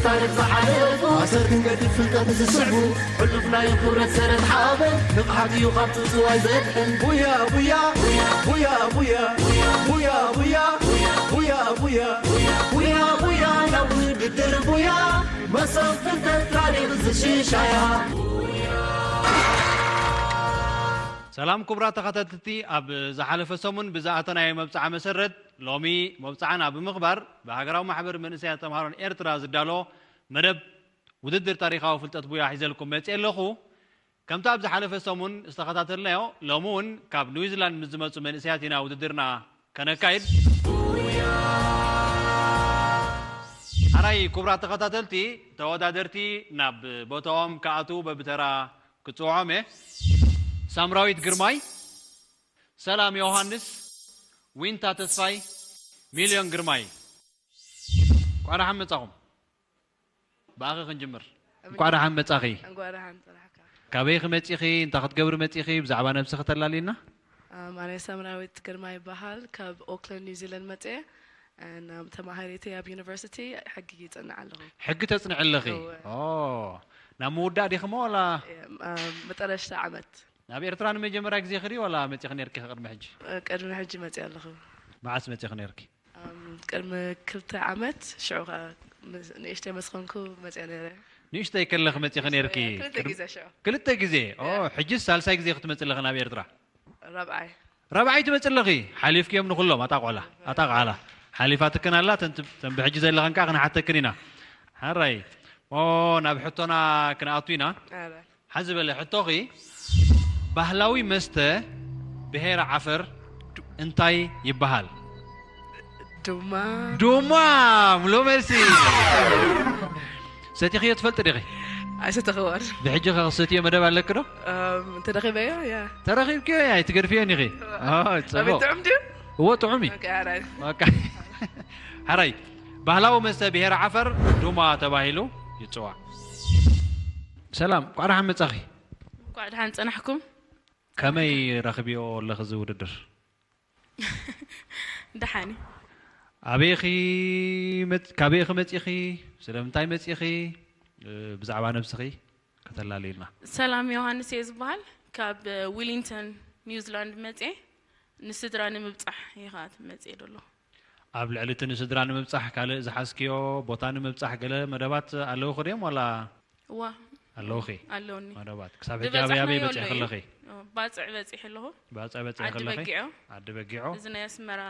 ታሪኽ ዝሓለፉ ኣሰር ክንገድፍ ፍልጠት ዝስዕቡ ሕሉፍ ናይ ክብረት ሰረት ሓበን ንቕሓት እዩ ካብ ጽዋይ ዘድሕን። ቡያ ቡያ ቡያ ቡያ ቡያ ቡያ ቡያ ቡያ ቡያ ቡያ ናብ ውድድር ቡያ መሶብ ፍልጠት ታሪኽ ዝሽሻያ። ሰላም ክቡራት ተኸታተልቲ፣ ኣብ ዝሓለፈ ሰሙን ብዝኣተናዮ መብጽዓ መሰረት ሎሚ መብጽዓና ብምኽባር ብሃገራዊ ማሕበር መንእሰያት ተምሃሮን ኤርትራ ዝዳሎ መደብ ውድድር ታሪኻዊ ፍልጠት ቡያ ሒዘልኩም መጽእ ኣለኹ። ከምቲ ኣብ ዝሓለፈ ሰሙን ዝተኸታተልናዮ፣ ሎሚ እውን ካብ ኒውዚላንድ ምስ ዝመጹ መንእሰያት ኢና ውድድርና ከነካይድ። ሓራይ ክቡራት ተኸታተልቲ፣ ተወዳደርቲ ናብ ቦታኦም ክኣትዉ በብተራ ክጽውዖም እየ። ሳምራዊት ግርማይ፣ ሰላም ዮሃንስ፣ ዊንታ ተስፋይ፣ ሚልዮን ግርማይ። እንኳዕ ደሓን መጻኹም። ብኣኺ ክንጅምር። እንኳዕ ደሓን መጻኺ። እንኳዕ ደሓን ጸናሕካ። ካበይ ክመጺኺ? እንታይ ክትገብሪ መጺኺ? ብዛዕባ ነብስኺ ተላልይና። ኣም፣ ኣነ ሰምራዊት ግርማ ይበሃል። ካብ ኦክላንድ ኒውዚላንድ መጽየ። And, um, ተማሃሪት ኣብ ዩኒቨርሲቲ ሕጊ ይጽንዕ ኣለኹ። ሕጊ ተጽንዒ ኣለኺ? እወ። ኦ፣ ናብ ምውዳእ ዲኺ እሞ ዋላ? እየ፣ ኣም፣ መጠረሽታ ዓመት። ናብ ኤርትራ ንመጀመርያ ግዜ ኺዲ ዋላ መጺኺ ነርኪ ቅድሚ ሕጂ? እ፣ ቅድሚ ሕጂ መጽየ ኣለኹ። መዓስ መጺኺ ነርኪ? ኣም፣ ቅድሚ ክልተ ዓመት፣ ሽዑ ኸኣ ምስ፣ ንእሽተይ ምስ ኾንኩ መጽየ ነይረ። ንእሽተይ ከለኺ መጺኺ ነይርኪ? ክልተ ቅድሚ ግዜ ሽዑ። ክልተ ግዜ? ኦ፣ እያ። ሕጂስ ሳልሳይ ግዜ ክትመጺ ኣለኺ ናብ ኤርትራ? ራብዓይ። ራብዓይ ትመጺ ኣለኺ? ሓሊፍክዮም ንኹሎም፣ ኣታ ቆላ፣ ኣታ ቃላ። ሓሊፋትክን ኣላ፣ ተን፣ ተን ብሕጂ ዘለኽን ከኣ ክንሓተክን ኢና። ሓራይ። ኦ፣ ናብ ሕቶና ክንኣቱ ኢና። ኣረ። ሓዚ በለ ሕቶኺ፣ ባህላዊ መስተ ብሄረ ዓፈር እንታይ ይበሃል? ዱማ። ዱማ፣ ምሉእ መልሲ። ሰቲኽዮ ትፈልጢ ዲኺ? ኣይሰተኽዋን። ብሕጂ ኸ ክትሰትዮ መደብ ኣለኪ ዶ? እም፣ እንተረኺበዮ፣ ያ። ተረኺብክዮ፣ ያ፣ ኣይትገድፍዮን ኢኺ። እዋ። ኦ፣ ኣበይ ጽቡቕ። ጥዑም ድዩ? እዎ፣ ጥዑም እዩ። ኦኬ፣ ሓራይ። ኦኬ። ሓራይ፣ ባህላዊ መስተ ብሄረ ዓፈር ዱማ ተባሂሉ ይጽዋዕ። ሰላም፣ እንቋዕ ደሓን መጻኺ። እንቋዕ ደሓን ጸናሕኩም። ከመይ ረኽብዮ ኣለኺ እዚ ውድድር? ደሓን እዩ። ኣበይኺ መጽ-፣ ካበይኺ መጺኺ? ስለምንታይ መጺኺ? እ፣ ብዛዕባ ነብስኺ ከተላልይልና። ሰላም ዮሃንስ እየ ዝበሃል። ካብ ዊሊንግተን ኒውዚላንድ መጽየ። ንስድራ ንምብጻሕ እየ ኸኣ መጽየ ዘሎ። ኣብ ልዕሊ እቲ ንስድራ ንምብጻሕ ካልእ ዝሓዝክዮ፣ ቦታ ንምብጻሕ ገለ መደባት ኣለውኺ ድዮም ዋላ? እዋ። ኣለውኺ? ኣለውኒ። መደባት። ክሳብ ሕጂ ኣበይ ኣበይ ዝበጻሕናዮ በጺሕኺ ኣሎ እዩ። ኣለኺ? ኦ፣ ባጽዕ በጺሐ ኣለኹ። ባጽዕ በጺሕኺ ዓዲ ኣለኺ? በጊዖ። ዓዲ በጊዖ። እዚ ናይ ኣስመራ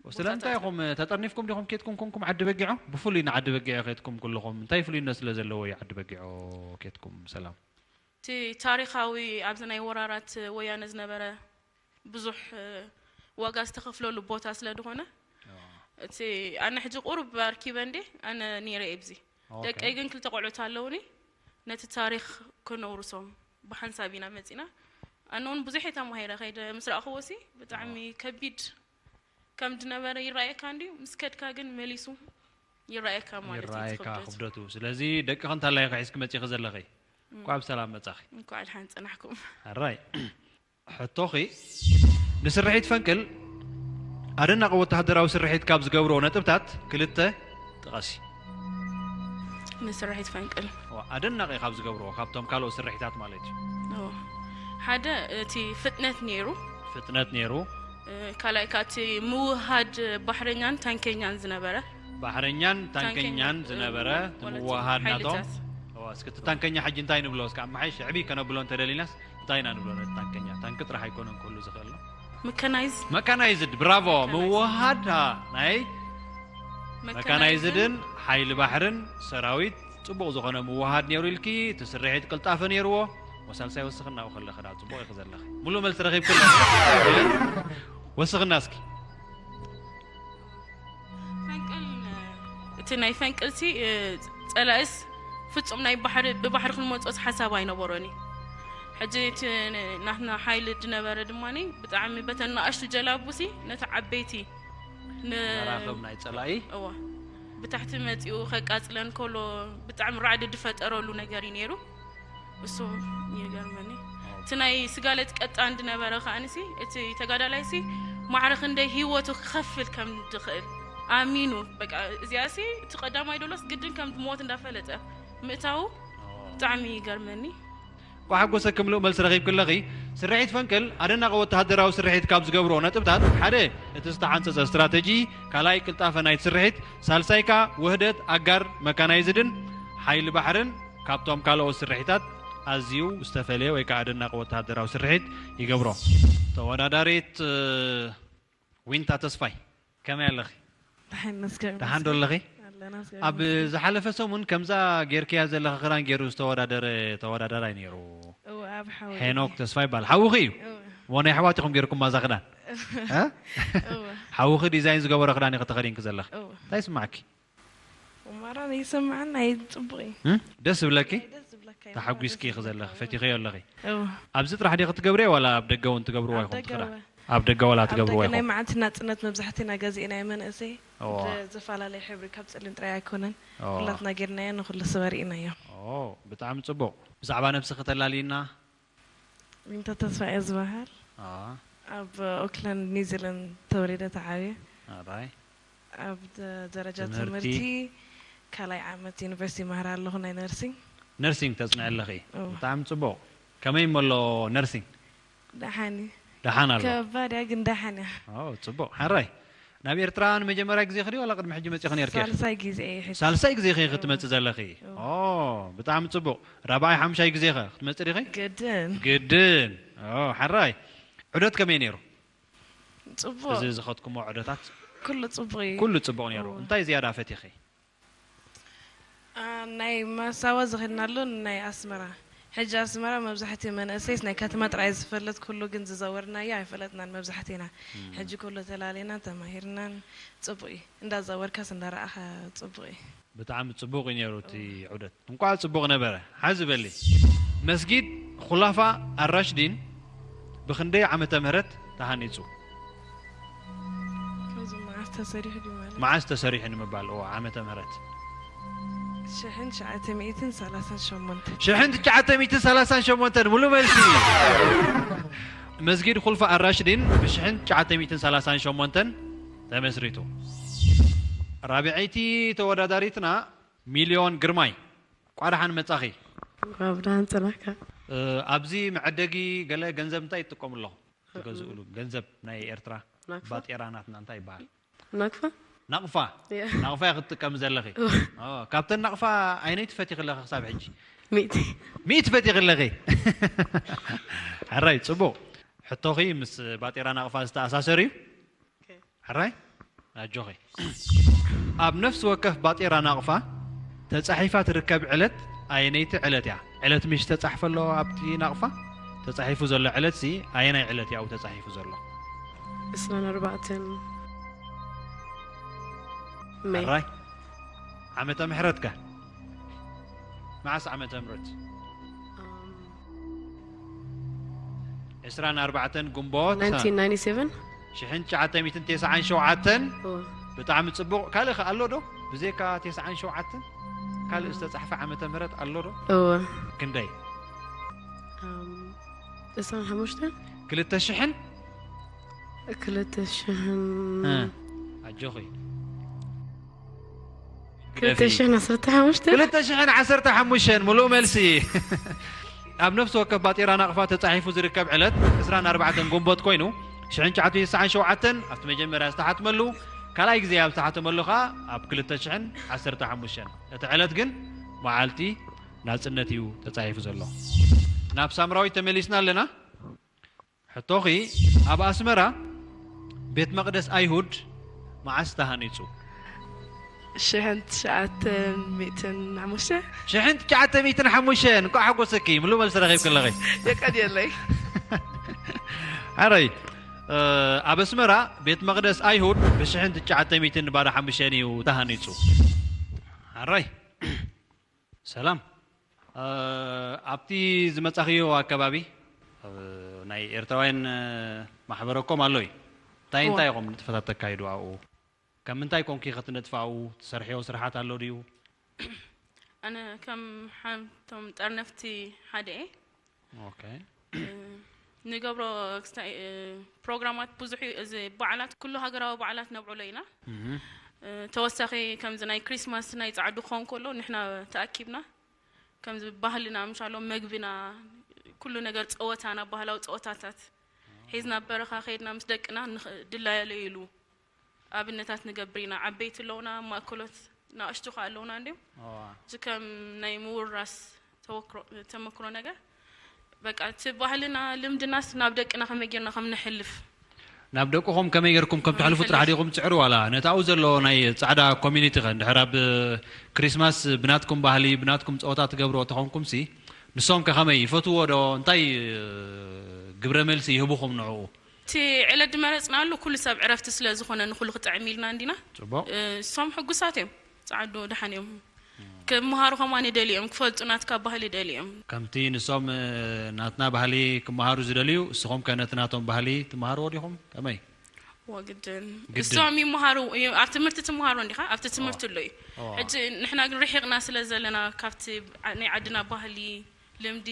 ስለምንታይ ቦታታት ኢኹም፣ ተጠርኒፍኩም ዲኹም ኬድኩም ኮንኩም ዓዲ በጊዖ? ብፍሉይ ንዓዲ በጊዖ ኬድኩም ኩልኹም፣ እንታይ ፍሉይነት ስለ ዘለዎ እዩ ዓዲ በጊዖ ኬድኩም? ሰላም። እቲ ታሪኻዊ ኣብዚ ናይ ወራራት ወያነ ዝነበረ ብዙሕ፣ እ፣ ዋጋ ዝተኸፍለሉ ቦታ ስለ ዝኾነ፣ ኣዎ። እቲ ኣነ ሕጂ ቁሩብ ኣርኪበ እንዴ፣ ኣነ ነይረ እየ ኣብዚ። ኦኬ። ደቀይ ግን ክልተ ቆልዑት ኣለውኒ። ነቲ ታሪኽ ክነውርሶም ብሓንሳብ ኢና መጺና። ኣነ እውን ብዙሕ እየ ተማሂረ፣ ከይደ ምስ ረኣኽዎ ሲ ብጣዕሚ ኣዎ። ከቢድ ከም ዝነበረ ይረኣየካ እንድዩ፣ ምስ ከድካ ግን መሊሱ ይረኣየካ ማለት እዩ እቲ ይረኣየካ ክብደቱ። ክብደቱ። ስለዚ ደቅኺ እንታላይ ኢኺ ሒዝኪ መጺኺ ዘለኺ? እም። እንኳዕ ብሰላም መጻኺ። እንኳዕ ደሓን ጸናሕኩም። ኣራይ። ሕቶኺ፣ ንስርሒት ፈንቅል ኣደናቒ ወተሃደራዊ ስርሒት ካብ ዝገብርዎ ነጥብታት ክልተ ጥቐሲ። ንስርሒት ፈንቅል። ዋ፣ ኣደናቒ ካብ ዝገብርዎ፣ ካብቶም ካልኦት ስርሒታት ማለት እዩ። ኦ፣ ሓደ እቲ ፍጥነት ነይሩ። ፍጥነት ነይሩ። እ፣ ካልኣይ ከኣ እቲ ምውህሃድ ባሕረኛን ታንከኛን ዝነበረ። ባሕረኛን ታንከኛን ታንከኛ፣ ዝነበረ፣ እ፣ እቲ ማለት ምውህሃድ ናቶም። ሓይልታት። ዋ፣ እስኪ እቲ ታንከኛ ሕጂ እንታይ ንብሎ? እስኪ ኣመሓይሽ፣ ዕብይ ከነብሎ እንተደሊናስ እንታይ ኢና ንብሎ ነቲ ታንከኛ? ታንኪ ጥራሕ ኣይኮነን ክህሉ ዝኽእል ነው። መካናይዝ። መካናይዝድ፣ ብራቮ። መካናይዝድ። ምውህሃድ፣ አ፣ ናይ መካናይዝድን መካናይዝድን ሓይሊ ባሕርን ሰራዊት ጽቡቕ ዝኾነ ምውህሃድ ነይሩ ኢልኪ፣ እቲ ስርሒት ቅልጣፈ ነይርዎ። ወሳልሳይ ወስኽና ውኸለኺ ዳ ጽቡቕ ኢኺ ዘለኺ። ሙሉእ መልሲ ረኺብኪ ኣለኺ። ወስኽና እስኪ። ፈንቅል፣ እቲ ናይ ፈንቅልሲ፣ እ፣ ጸላእስ ፍጹም ናይ ባሕሪ፣ ብባሕሪ ክንመጽኦስ ሓሳብ ኣይነበሮን እዩ። ሕጂ እቲ ን-፣ ናትና ሓይሊ ዝነበረ ድማ ብጣዕሚ በተን ንኣሽቱ ጀላቡሲ ነቲ ዓበይቲ ን-፣ መራኽብ ናይ ጸላኢ። እወ። ብታሕቲ መጺኡ ከቃጽለን ከሎ ብጣዕሚ ራዕዲ ዝፈጠረሉ ነገር እዩ ነይሩ። እሱ ይገርመኒ። ኦኬ። እቲ ናይ ስጋለት ቀጣን ዝነበረ ከኣንሲ፣ እቲ ተጋዳላይሲ ማዕረ ክንደይ ህይወቱ ክኸፍል ከም ዝኽእል ኣሚኑ በቃ እዚኣሲ እቲ ቀዳማይ ዶሎስ ግድን ከም ሞት እንዳፈለጠ ምእታዉ ብጣዕሚ ይገርመኒ። ኳሓጎሰ ክምልእ መልሲ ረኺብኪ ኣለኺ። ስርሒት ፈንቅል ኣደናቂ ወተሃደራዊ ስርሒት ካብ ዝገብርዎ ነጥብታት ሓደ እቲ ዝተሓንፀፀ ስትራተጂ፣ ካልኣይ ቅልጣፈ ናይቲ ስርሒት፣ ሳልሳይ ከኣ ውህደት ኣጋር መካናይዝድን ሓይሊ ባሕርን ካብቶም ካልኦት ስርሒታት ኣዝዩ ዝተፈለየ ወይ ከዓ ኣደናቂ ወተሃደራዊ ስርሒት ይገብሮ። ተወዳዳሪት ዊንታ ተስፋይ ከመይ ኣለኺ? ደሓን መስገን ደሓን ዶ ኣለኺ? ኣለና መስገን ኣብ ዝሓለፈ ሰሙን ከምዛ ጌርክያ ዘለኺ ክዳን ገይሩ ዝተወዳደረ ተወዳዳራይ ነይሩ። እወ ኣብ ሓወይ ሄኖክ ተስፋ ይባል ሓውኺ እዩ። እወ እሞ ናይ ኣሕዋት ኢኹም ገይርኩማ እዛ ክዳን። እ? እወ ሓውኺ ዲዛይን ዝገበሮ ክዳን ኢኺ ተኸዲንኪ ዘለኺ። እወ እንታይ ይስማዕኪ? ማራ ይሰማዓና እዩ ጽቡቕ እዩ። እም? ደስ ዝብለኪ? ደስ ዝብለካ እዩ። ተሓጒስኪ ኢኺ ዘለኺ፣ ፈቲኽዮ ኣለኺ። እወ ኣብዚ ጥራሕ ዲኺ ትገብርዮ ዋላ ኣብ ደገ እውን ትገብርዋ ኣብ ኢኹም ደገ ትኽዳ? እወ። ኣብ ደገ ዋላ ኣብ ትገብርዎ ደገ ናይ ኢኹም። መዓልቲ ናጽነት መብዛሕትና ገዚእና መንእሰይ እዋ። ብዝፈላለየ ሕብሪ ካብ ጸሊም ጥራይ ኣይኮነን። እዋ። ኩላትና ጌርናዮ ንኹሉ ሰብ ኣርኢናዮ። ኦ፣ ብጣዕሚ ጽቡቕ። ብዛዕባ ነብስኺ ተላልይና? ዊንታ ተስፋ እየ ዝበሃል። አ፣ ኣብ ኦክላንድ ኒውዚላንድ ተወሊደ ተዓብየ። ኣራይ። ኣብ ደ- ደረጃ ትምህርቲ? ትምህርቲ ካልኣይ ዓመት ዩኒቨርሲቲ ይመሃር ኣለኹ ናይ ነርሲንግ። ነርሲንግ ተጽንዒ ኣለኺ። እወ። ብጣዕሚ ጽቡቕ። ከመይ እሞ ኣሎ ነርሲንግ? ደሓን እዩ። ደሓን ኣሎ። ከባድ እያ ግን ደሓን እያ። ኦ፣ ጽቡቕ። ሓራይ። ናብ ኤርትራ ንመጀመርያ ግዜ ክዲ ዋላ ቅድሚ ሕጂ መጺኺ ነርኪ? ሳልሳይ ግዜ እየ ሕጂ። ሳልሳይ ግዜ ኺ ክትመጺ ዘለኺ? እወ። ኦ፣ ብጣዕሚ ጽቡቕ። ራብዓይ ሓምሻይ ግዜ ኸ ክትመጺ ዲኺ? ግድን። ግድን። ኦ፣ ሓራይ። ዑደት ከመይ ነይሩ? ጽቡቕ። እዚ ዝኸድኩሞ ዑደታት? ኩሉ ጽቡቕ እዩ። ኩሉ ጽቡቕ ነይሩ። እወ። እንታይ ዝያዳ ፈቲኺ? አ፣ ናይ ማሳዋ ዝኸድናሉ ናይ ኣስመራ። ሕጂ ኣስመራ መብዛሕትኡ መንእሰይስ ናይ ከተማ ጥራይ ዝፈልጥ፣ ኩሉ ግን ዝዘወርናዮ ኣይፈለጥናን መብዛሕትእና። እም። ሕጂ ኩሉ ተላሊና ተማሂርናን ጽቡቕ እዩ። እንዳዘወርካስ እንዳረኣኻ ጽቡቕ እዩ። ብጣዕሚ ጽቡቕ እዩ ነይሩ እቲ እወ። ዑደት። እንቋዕ ጽቡቕ ነበረ። ሓዚ በሊ። መስጊድ ኹላፋ ኣራሽዲን ብኽንደይ ዓመተ ምህረት ተሃኒጹ? ከምዚ መዓስ ተሰሪሑ ድዩ ማለት? መዓስ ተሰሪሑ ንምባል፣ እዎ፣ ዓመተ ምህረት። ሽሕን ትሽዓተ ሚእትን ሰላሳን ሸሞንተን። ሽሕን ትሽዓተ ሚእትን ሰላሳን ሸሞንተን፣ ሙሉ መልሲ። መስጊድ ኹልፋ ኣራሽዲን ብሽሕን ትሽዓተ ሚእትን ሰላሳን ሸሞንተን ተመስሪቱ። ራብዐይቲ ተወዳዳሪትና ሚልዮን ግርማይ። እንቋዕ ደሓን መጻኺ። እንኳዕ ብደሓን ጸናሕካ። እ፣ ኣብዚ መዐደጊ ገለ ገንዘብ እንታይ ትጥቀሙ ኣለኹም? ትገዝእሉ ገንዘብ ናይ ኤርትራ ናቅፋ? ባጤራ ናትና እንታይ ይበሃል? ናቅፋ? ናቕፋ? ያ። ናቕፋ ክትጥቀሚ ዘለኺ? እወ። ኦ፣ ካብተን ናቕፋ ኣይነይቲ ፈቲኺ ኣለኺ ክሳብ ሕጂ? ሚእቲ። ሚእቲ ፈቲኺ ኣለኺ? ሕራይ፣ ጽቡቕ። ሕቶኺ ምስ ባጤራ ናቕፋ ዝተኣሳሰር እዩ። ኦኬ። ሕራይ? ኣጆኺ። ኣብ ነፍሲ ወከፍ ባጤራ ናቕፋ ተጻሒፋ ትርከብ ዕለት ኣየነይቲ ዕለት እያ? ዕለት ምሽ ተጻሕፈ ኣሎ ኣብቲ ናቕፋ? ተጻሒፉ ዘሎ ዕለትሲ ኣየናይ ዕለት እዩ ኣብኡ ተጻሒፉ ዘሎ? ዕስራን ኣርባዕተን ሜይ። ሕራይ? ዓመተ ምሕረትከ? መዓስ ዓመተ ምህረት? ኣም፣ ዕስራን ኣርባዕተን ግንቦት ናይንቲን ናይንቲ ሰቨን። ሽሕን ትሽዓተ ሚእትን ተስዓን ሸውዓተን። እወ። ብጣዕሚ ጽቡቕ። ካልእ ኸ ኣሎ ዶ? ብዘይካ ተስዓን ሸውዓተን ካልእ ዝተጻሕፈ ዓመተ ምህረት ኣሎ ዶ? እወ። ክንደይ? ኣም፣ ዕስራን ሓሙሽተን። ክልተ ሽሕን? ክልተ ሽሕን። እ፣ ኣጆኺ። ክልተ ሽሕን ዓሰርተ ሓሙሽተን። ክልተ ሽሕን ዓሰርተ ሓሙሽተን፣ ምሉእ መልሲ። ኣብ ነፍሲ ወከፍ ባጤራ ናቕፋ ተጻሒፉ ዝርከብ ዕለት ዕስራን ኣርባዕተን ግንቦት ኮይኑ፣ ሽሕን ትሽዓተ ሚእትን ተስዓን ሸውዓተን ኣብቲ መጀመርያ ዝተሓትመሉ፣ ካልኣይ ግዜ ኣብ ዝተሓተመሉ ኸኣ ኣብ ክልተ ሽሕን ዓሰርተ ሓሙሽተን። እቲ ዕለት ግን መዓልቲ ናጽነት እዩ ተጻሒፉ ዘሎ። ናብ ሳምራዊት ተመሊስና ኣለና። ሕቶኺ፣ ኣብ ኣስመራ ቤት መቕደስ ኣይሁድ መዓስ ተሃኒጹ? ሽሕን ትሽዓተ ሚእትን ሓሙሽተ። ሽሕን ትሽዓተ ሚእትን ሓሙሽተን። እንቋዕ ሓጎሰኪ፣ ምሉእ መልሲ ረኺብኪ ኣለኺ። የቀንየለይ። ሕራይ፣ እ፣ ኣብ ኣስመራ ቤት መቕደስ ኣይሁድ ብሽሕን ትሽዓተ ሚእትን ባዶ ሓሙሽተን እዩ ተሃኒጹ። ሕራይ። ሰላም። እ፣ ኣብቲ ዝመጻኽዮ ኣከባቢ፣ እ፣ ናይ ኤርትራውያን፣ እ፣ ማሕበረኮም ኣሎ እዩ። እንታይ እወ። እንታይ ኢኹም ንጥፈታት ተካይዱ ኣብኡ? ካብ ምንታይ ኮንኪ ከ ትነጥፊ ኣብኡ? ትሰርሕዮ ስራሓት ኣሎ ድዩ? ኣነ ከም ሓንቶም ጠርነፍቲ ሓደ እየ። ኦኬ። እ፣ ንገብሮ ክስታይ፣ እ፣ ፕሮግራማት ብዙሕ እዩ። እዚ በዓላት፣ ኩሉ ሃገራዊ በዓላት ነብዕሎ ኢና። እህ። ተወሳኺ ከምዚ ናይ ክሪስማስ ናይ ጻዕዱ ክኸውን ከሎ ንሕና ተኣኪብና ከምዚ ባህልና ምሻሎ መግብና ኩሉ ነገር ጸወታና ባህላዊ ጸወታታት ሒዝና በረኻ ከይድና ምስ ደቅና ንኽ- ድላየለይሉ ኣብነታት ንገብር ኢና። ዓበይቲ ኣለውና፣ ማእከሎት ንኣሽቱ ከ ኣለውና እንዲም እዋ። እዚ ከም ናይ ምውራስ ተወክሮ- ተመክሮ ነገር በቃ እቲ ባህልና ልምድናስ ናብ ደቅና ከመይ ጌርና ከም ነሕልፍ ናብ ደቅኹም ከመይ ጌርኩም ከም ተሕልፉ ጥራሕ ዲኹም ትጽዕሩ ዋላ ነቲ ኣብኡ ዘሎ ናይ ጻዕዳ ኮሚኒቲ ኸ እንድሕር ኣብ ክሪስማስ ብናትኩም ባህሊ ብናትኩም ጸወታ ትገብርዎ ተኾንኩምሲ ንሶም ከ ኸመይ ይፈትዎ ዶ እንታይ ግብረ መልሲ ይህቡኹም ንዕኡ እቲ ዕለት ድመረጽናሉ ኩሉ ሰብ ዕረፍቲ ስለ ዝኾነ ንኩሉ ክጥዕም ኢልና እንዲና ጽቡቕ እሶም ሕጉሳት እዮም ጻዕዱ ደሓን እዮም ክምሃሩ ከማን ይደልዮም ክፈልጡ ናትካ ባህሊ ይደልዮም ከምቲ ንሶም ናትና ባህሊ ክመሃሩ ዝደልዩ እስኹም ከ ነቲ ናቶም ባህሊ ትመሃርዎ ዲኹም ከመይ ወግድን እሶም ይመሃሩ ኣብ ትምህርቲ ትመሃሩ እንዲኻ ኣብቲ ትምህርቲ ኣሎ እዩ ሕጂ ንሕና ግን ርሒቕና ስለ ዘለና ካብቲ ናይ ዓድና ባህሊ ልምዲ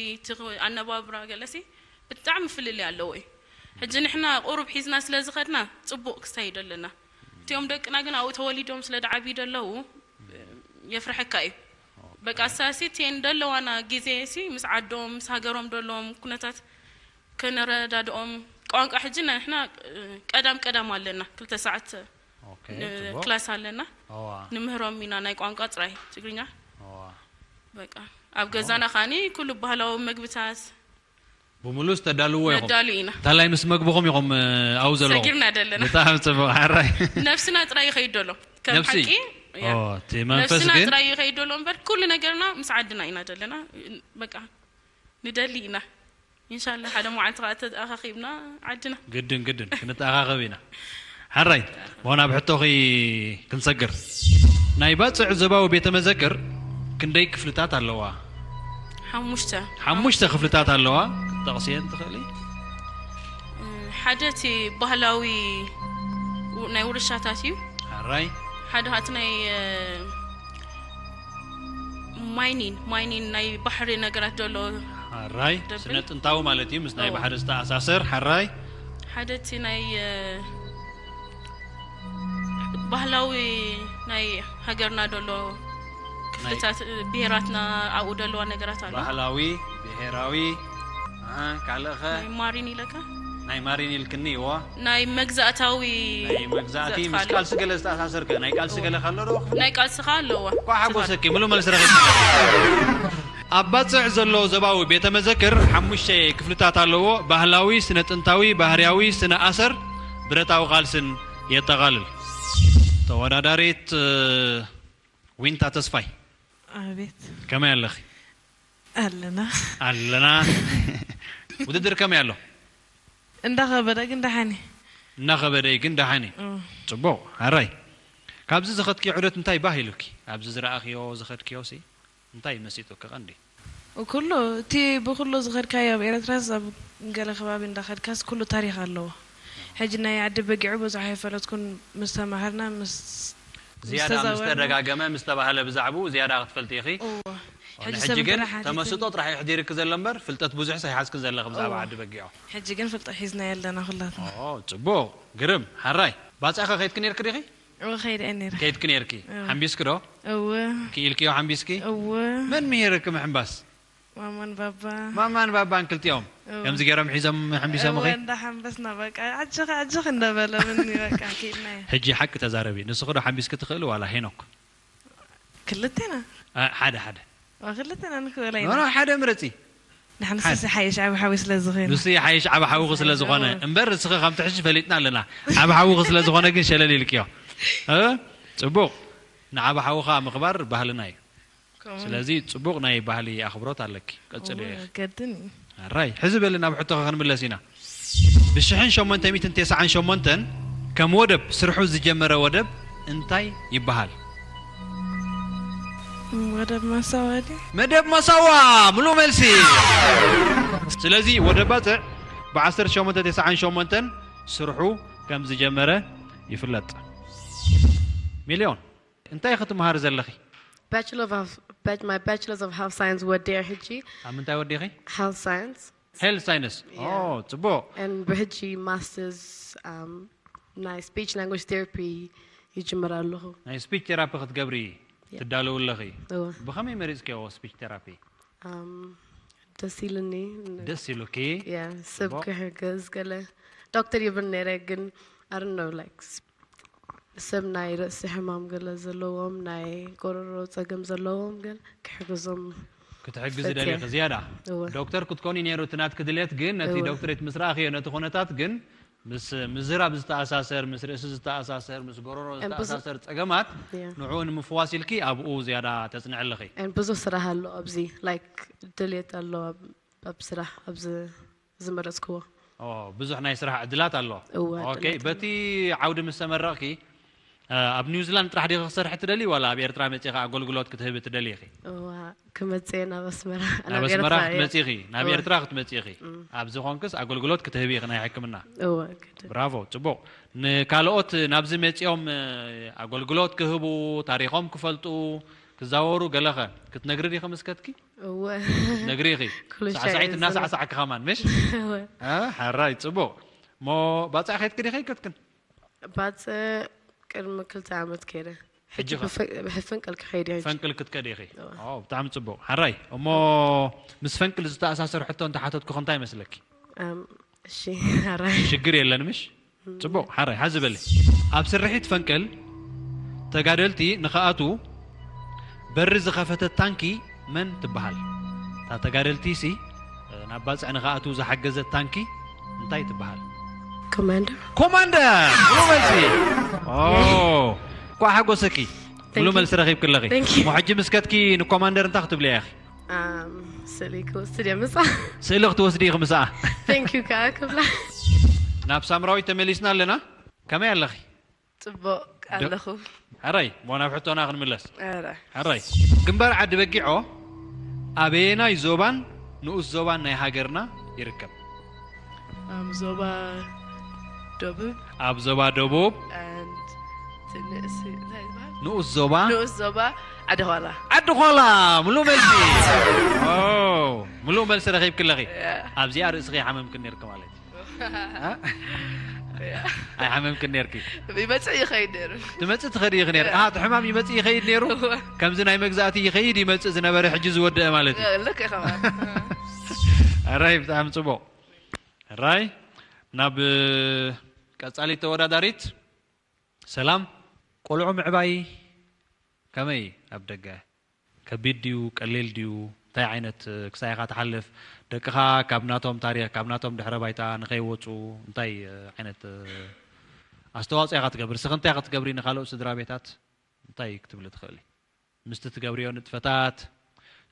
ኣነባብራ ገለሲ ብጣዕሚ ፍልልይ ኣለዎ እዩ ሕጂ ንሕና ቁሩብ ሒዝና ስለ ዝኸድና ፅቡቅ ክሳይዶ ኣለና እቲኦም ደቅና ግን ኣብኡ ተወሊዶም ስለ ደዓብዩ ደለዉ የፍርሐካ እዩ በቃ ሳሲ ቴን ደለዋና ግዜ ሲ ምስ ዓዶም ምስ ሃገሮም ደለዎም ኩነታት ከነረዳድኦም ቋንቋ ሕጂ ንሕና ቀዳም ቀዳም ኣለና ክልተ ሰዓት ክላስ ኣለና ንምህሮም ኢና ናይ ቋንቋ ጥራይ ትግርኛ በቃ ኣብ ገዛና ካኒ ኩሉ ባህላዊ መግብታት ብምሉእ ዝተዳልዎ ኢኹም ነዳሉ ኢና ታላይ ምስ መግብኹም ኢኹም ኣብኡ ዘለኹም ሰጊርና ደለና ብጣዕሚ ጽቡቕ ሓራይ ነፍስና ጥራይ ይኸይድ ደሎ ከም ነፍሲ ሓቂ ያ። ኦ፣ እቲ መንፈስ ነፍስና ግን ጥራይ ይኸይድ ደሎ እምበር ኩሉ ነገርና ምስ ዓድና ኢና ደለና በቃ ንደሊ ኢና ኢንሻላ ሓደ መዓልቲ ከዓ ተኣኻኺብና ዓድና ግድን ግድን ክንተኣኻኸብ ኢና ሓራይ ብኾን ኣብ ሕቶኺ ክንሰግር ናይ ባፅዕ ዞባዊ ቤተ መዘክር ክንደይ ክፍልታት ኣለዋ ሓሙሽተ ሓሙሽተ ክፍልታት ኣለዋ ክትጠቕስየን ትኽእሊ ሓደ እቲ ባህላዊ ው- ናይ ውርሻታት እዩ ሓራይ ሓደ እቲ ናይ እ፣ ማይኒን ማይኒን ናይ ባሕሪ ነገራት ዘሎ ሓራይ ደብል? ስነ ጥንታዊ ማለት እዩ ምስ ናይ ኦ። ባሕሪ ዝተኣሳሰር ሓራይ ሓደ እቲ ናይ እ፣ ባህላዊ ናይ ሃገርና ዘሎ ክፍልታት እ፣ ብሄራትና ኣብኡ ዘለዋ ነገራት ኣሎ ባህላዊ ብሄራዊ ኣሃ፣ ካልእ ኸ ናይ ማሪን ኢለካ ናይ ማሪን ኢልክኒ እዎ ናይ መግዛእታዊ ናይ መግዛእቲ ምስ ዘጥፋሉ። ቃልሲ ገለ ዝተኣሳሰር ከ ናይ ቃልሲ ገለ ካሎ ዶ ናይ ቃልሲ ከ ኣለዋ እኳ ሓጎሰኪ ምሉእ መልሲ ረኺብ ኣብ ባፅዕ ዘሎ ዞባዊ ቤተ መዘክር ሓሙሽተ ክፍልታት ኣለዎ ባህላዊ ስነ ጥንታዊ ባህርያዊ ስነ ኣሰር ብረታዊ ቃልስን የጠቓልል ተወዳዳሪት እ፣ ዊንታ ተስፋይ ኣቤት ከመይ ኣለኺ ኣለና ኣለና ውድድር ከመይ ኣሎ እንዳኸበደ ግን ደሓኒ እናኸበደ እዩ ግን ደሓን እዩ እ፣ ፅቡቕ ሓራይ ካብዚ ዝኸድክዮ ዑደት እንታይ ባህ ኢሉኪ ኣብዚ ዝረኣኽዮ ዝኸድክዮ ሲ እንታይ መሲጡኪ ቀንዲ ኩሉ እቲ ብኩሉ ዝኸድካዮ ኣብ ኤረትራስ ኣብ ገለ ከባቢ እንዳኸድካስ ኩሉ ታሪክ ኣለዎ ሕጂ ናይ ዓዲ በጊዑ ብዙሕ ኣይፈለጥኩን ምስ ተማሃርና ምስ ዝያዳ ምስ ተደጋገመ ምስ ተባህለ ብዛዕባኡ ዝያዳ ክትፈልጢ ኢኺ እዎ ሕጂ ሕጂ ሰብ ግን እንተ ሓቲትኒ- ተመስጦ ጥራሕ የሕዲርኪ ዘሎ እምበር ፍልጠት ብዙሕ ሰይሓዝኪ ዘለኺ ብዛዕባ እዎ። ዓዲ በጊዖ ሕጂ ግን ፍልጠት ሒዝና ኣለና ኩላትና ኦ ጽቡቕ ግርም ሓራይ ባፅዕኸ ከይድኪ ነይርኪ ዲኺ እወ ከይደ እየ ነይረ ከይድኪ ነይርኪ እዎ። ሓምቢስኪ ዶ እወ ክኢልክዮ ሓምቢስኪ እወ መን ምሂርኪ ምሕንባስ ማማን ባባ ማማን ባባን ክልቲኦም እወ። ከምዚ ገይሮም ሒዞም ሓምቢሶምኺ እወ እንዳሓንበስና በቃ ኣጆኺ ኣጆኺ እንዳበለ ምኒ በቃ ክኢልና እየ ሕጂ ሓቂ ተዛረቢ ንስኺ ዶ ሓምቢስኪ ትኽእሊ ዋላ ሄኖክ ክልቴና አ፣ ሓደ ሓደ ዋ ክልቴና ንክበላ ኖ ኢና ኖ ሓደ ምረፂ ንሓንስስ ሓይሽ ዓብ ሓዊ ስለ ዝኽእል ንሱ ይሓይሽ ዓብ ሓዊ ስለ ዝኾነ እምበር ንስኺ ከም ትሕሽ ፈሊጥና ኣለና ዓብ ሓዊኺ ስለ ዝኾነ ግን ሸለል ኢልክዮ እ? ፅቡቕ ንዓብ ሓዊኻ ምኽባር ባህልና እዩ ከምኡ ስለዚ ፅቡቕ ናይ ባህሊ ኣኽብሮት ኣለኪ ቀፅልዮ ኢኺ ገድን እዩ ኣራይ ሕዚ በሊ ናብ ሕቶኸ ክንምለስ ኢና ብሽሕን ሸሞንተ ሚእትን ተስዓን ሸሞንተን ከም ወደብ ስርሑ ዝጀመረ ወደብ እንታይ ይበሃል ወደብ ማሳዋ ድዩ መደብ መሳዋ ምሉእ መልሲ ስለዚ ወደብ ባፅዕ ብ1998 ስርሑ ከም ዝጀመረ ይፍለጥ ሚልዮን እንታይ ክትምሃሪ ዘለኺ Bachelor of Health, Bac- my Bachelor's of Health Science ወዲአ ሕጂ ኣብ ምንታይ ወዲኺ Health Science ሄልት ሳይንስ Yeah. ፅቡቅ and ብሕጂ Masters um ናይ Speech Language Therapy ይጅምር ኣለኹ። ናይ ስፒች ቴራፒ ክትገብሪ ያ። ትዳለዉ ኣለኺ። እወ ብኸመይ መሪፅክዮ ስፒች ቴራፒ? ኣም፣ ደስ ኢሉኒ። ደስ ኢሉኪ? ያ፣ ሰብ ጽቡቕ። ክሕግዝ ገለ ዶክተር ይብል ነይረ፣ ግን ኣርኖ ላይክ ሰብ ናይ ርእሲ ሕማም ገለ ዘለዎም፣ ናይ ጎረሮ ጸገም ዘለዎም ገለ ክሕግዞም ክትሕግዚ ፈትየ። ደሊኺ ዝያዳ እወ ዶክተር ክትኮኒ ነይሩ እቲ ናትኪ ድሌት፣ ግን ነቲ እወ ዶክትሬት ምስ ረኣኽዮ ነቲ ኩነታት ግን ምስ ምዝራብ ዝተኣሳሰር፣ ምስ ርእሲ ዝተኣሳሰር፣ ምስ ጎረሮ እም፣ ብዙ- ዝተኣሳሰር ጸገማት ያ። ንዕኡ ንምፍዋስ ኢልኪ ኣብኡ ዝያዳ ተጽንዒ ኣለኺ። እም፣ ብዙ ስራሕ ኣሎ ኣብዚ፣ ላይክ ድሌት ኣሎ ኣብ ኣብ ስራሕ ኣብዚ ዝመረጽክዎ። ኦ፣ ብዙሕ ናይ ስራሕ ዕድላት ኣሎ። እወ ኦኬ፣ ዕድላት ኣሎ። በቲ ዓውዲ ምስ ተመረቕኪ እ፣ ኣብ ኒውዚላንድ ጥራሕ ዲኺ ክሰርሒ ትደሊ ዋላ ኣብ ኤርትራ መጺኺ ኣገልግሎት ክትህቢ ትደሊ ኢኺ? እዋ ክመጽእ እየ ናብ ኣስመራ። ናብ ኣስመራ ኤርትራ እየ። ክትመጺ ኢኺ፣ ናብ እወ ኤርትራ ክትመጺ ኢኺ። ኣብዚ ኾንክስ ኣገልግሎት ክትህቢ ኢኺ ናይ ሕክምና። እወ ግድን። ብራቮ፣ ጽቡቕ። ንካልኦት ናብዚ መጺኦም እ፣ ኣገልግሎት ክህቡ፣ ታሪኾም ክፈልጡ፣ ክዛወሩ ገለኸ ክትነግሪ ዲኺ ምስከትኪ? እወ ክትነግሪ ኢኺ። ኩሉ ሻዕ ሳዕሳዒት እየ እናሳዕሳዕኪ ኸማን ምሽ? እወ እ፣ ሓራይ ጽቡቕ። እሞ ባጽዕ ከይድኪ ዲኺ ከትክን? ባጽዕ ቅድሚ ክልተ ዓመት ከይደ። ሕጂ ሕጂ ኸ? ብፈ- ብሕፍን ቀልኪ ከይደ ሕጂ። ፈንቅል ክትከዲ ኢኺ። እወ። ኦ፣ ብጣዕሚ ጽቡቕ። ሓራይ፣ እሞ ምስ ፈንቅል ዝተኣሳሰር ሕቶ እንተሓተትኩ እንታይ ይመስለኪ? ኣም፣ እሺ ሓራይ። ሽግር የለን ምሽ? ጽቡቕ፣ ሓራይ፣ ሓዚ በሊ። ኣብ ስርሒት ፈንቅል ተጋደልቲ ንኽኣትዉ በሪ ዝኸፈተት ታንኪ መን ትበሃል? እታ ተጋደልቲ ሲ፣ እ፣ ናብ ባጽዕ ንኽኣትዉ ዝሓገዘት ታንኪ እንታይ ትበሃል? ኮማንደር። ኮማንደር! ሙሉ መልሲ! ኦ፣ እንኳዕ ሓጎሰኪ። ሙሉ Thank you። መልሲ ረኺብኪ ኣለኺ። Thank you። እሞ ሕጂ ምስ ከድኪ ንኮማንደር እንታይ ክትብልያ ኢኺ? ኣም፣ ስእሊ ክወስድ እየ ምሳ። ስእሊ ክትወስዲ ኢኺ ምስኣ። Thank you ከዓ ክብላ። ናብ ሳምራዊት ተመሊስና ኣለና። ከመይ ኣለኺ? ጽቡቕ ኣለኹ። ሕራይ፣ እሞ ናብ ሕቶና ክንምለስ። ኧረ። ሕራይ፣ ግንባር ዓዲ በጊዖ ኣበየናይ ዞባን ንኡስ ዞባን ናይ ሃገርና ይርከብ? ኣብ ዞባ ደቡብ ኣብ ዞባ ደቡብ and እቲ ንእስ እንታይ ይበሃል? ንኡስ ዞባ ንኡስ ዞባ ዓዲ ኳላ። ዓዲ ኳላ። ሙሉ መልሲ። ኦ፣ ሙሉ መልሲ ረኺብኪ ኣለኺ። ያ። ኣብዚኣ ርእስኺ ይሓመምኪ ነርኪ ማለት እዩ። እ? ያ። ኣይሓመምኪ ነርኪ። ይመጽእ ይኸይድ ነይሩ። ትመጽእ ትኸዲ ኢኺ ነር። ኣሃ፣ እቲ ሕማም ይመጽእ ይኸይድ ነይሩ። እወ። ከምዚ ናይ መግዛእቲ ይኸይድ ይመጽእ ዝነበረ ሕጂ ዝወደአ ማለት እዩ። ልክ ኢኻ። ሕራይ፣ ብጣዕሚ ጽቡቕ። ሕራይ፣ ናብ ቀጻሊት ተወዳዳሪት። ሰላም፣ ቆልዑ ምዕባይ ከመይ ኣብ ደገ? ከቢድ ድዩ? ቀሊል ድዩ? እንታይ ዓይነት ክሳይ ኢኻ ትሓልፍ? ደቅኻ ካብ ናቶም ታሪኽ፣ ካብ ናቶም ድሕረ ባይታ ንኸይወጹ እንታይ ዓይነት ኣስተዋጽኦ ኢኻ ትገብር? እስኺ እንታይ ክትገብሪ ንኻልኦት ስድራ ቤታት እንታይ ክትብሊ ትኽእሊ? ምስቲ ትገብርዮ ንጥፈታት፣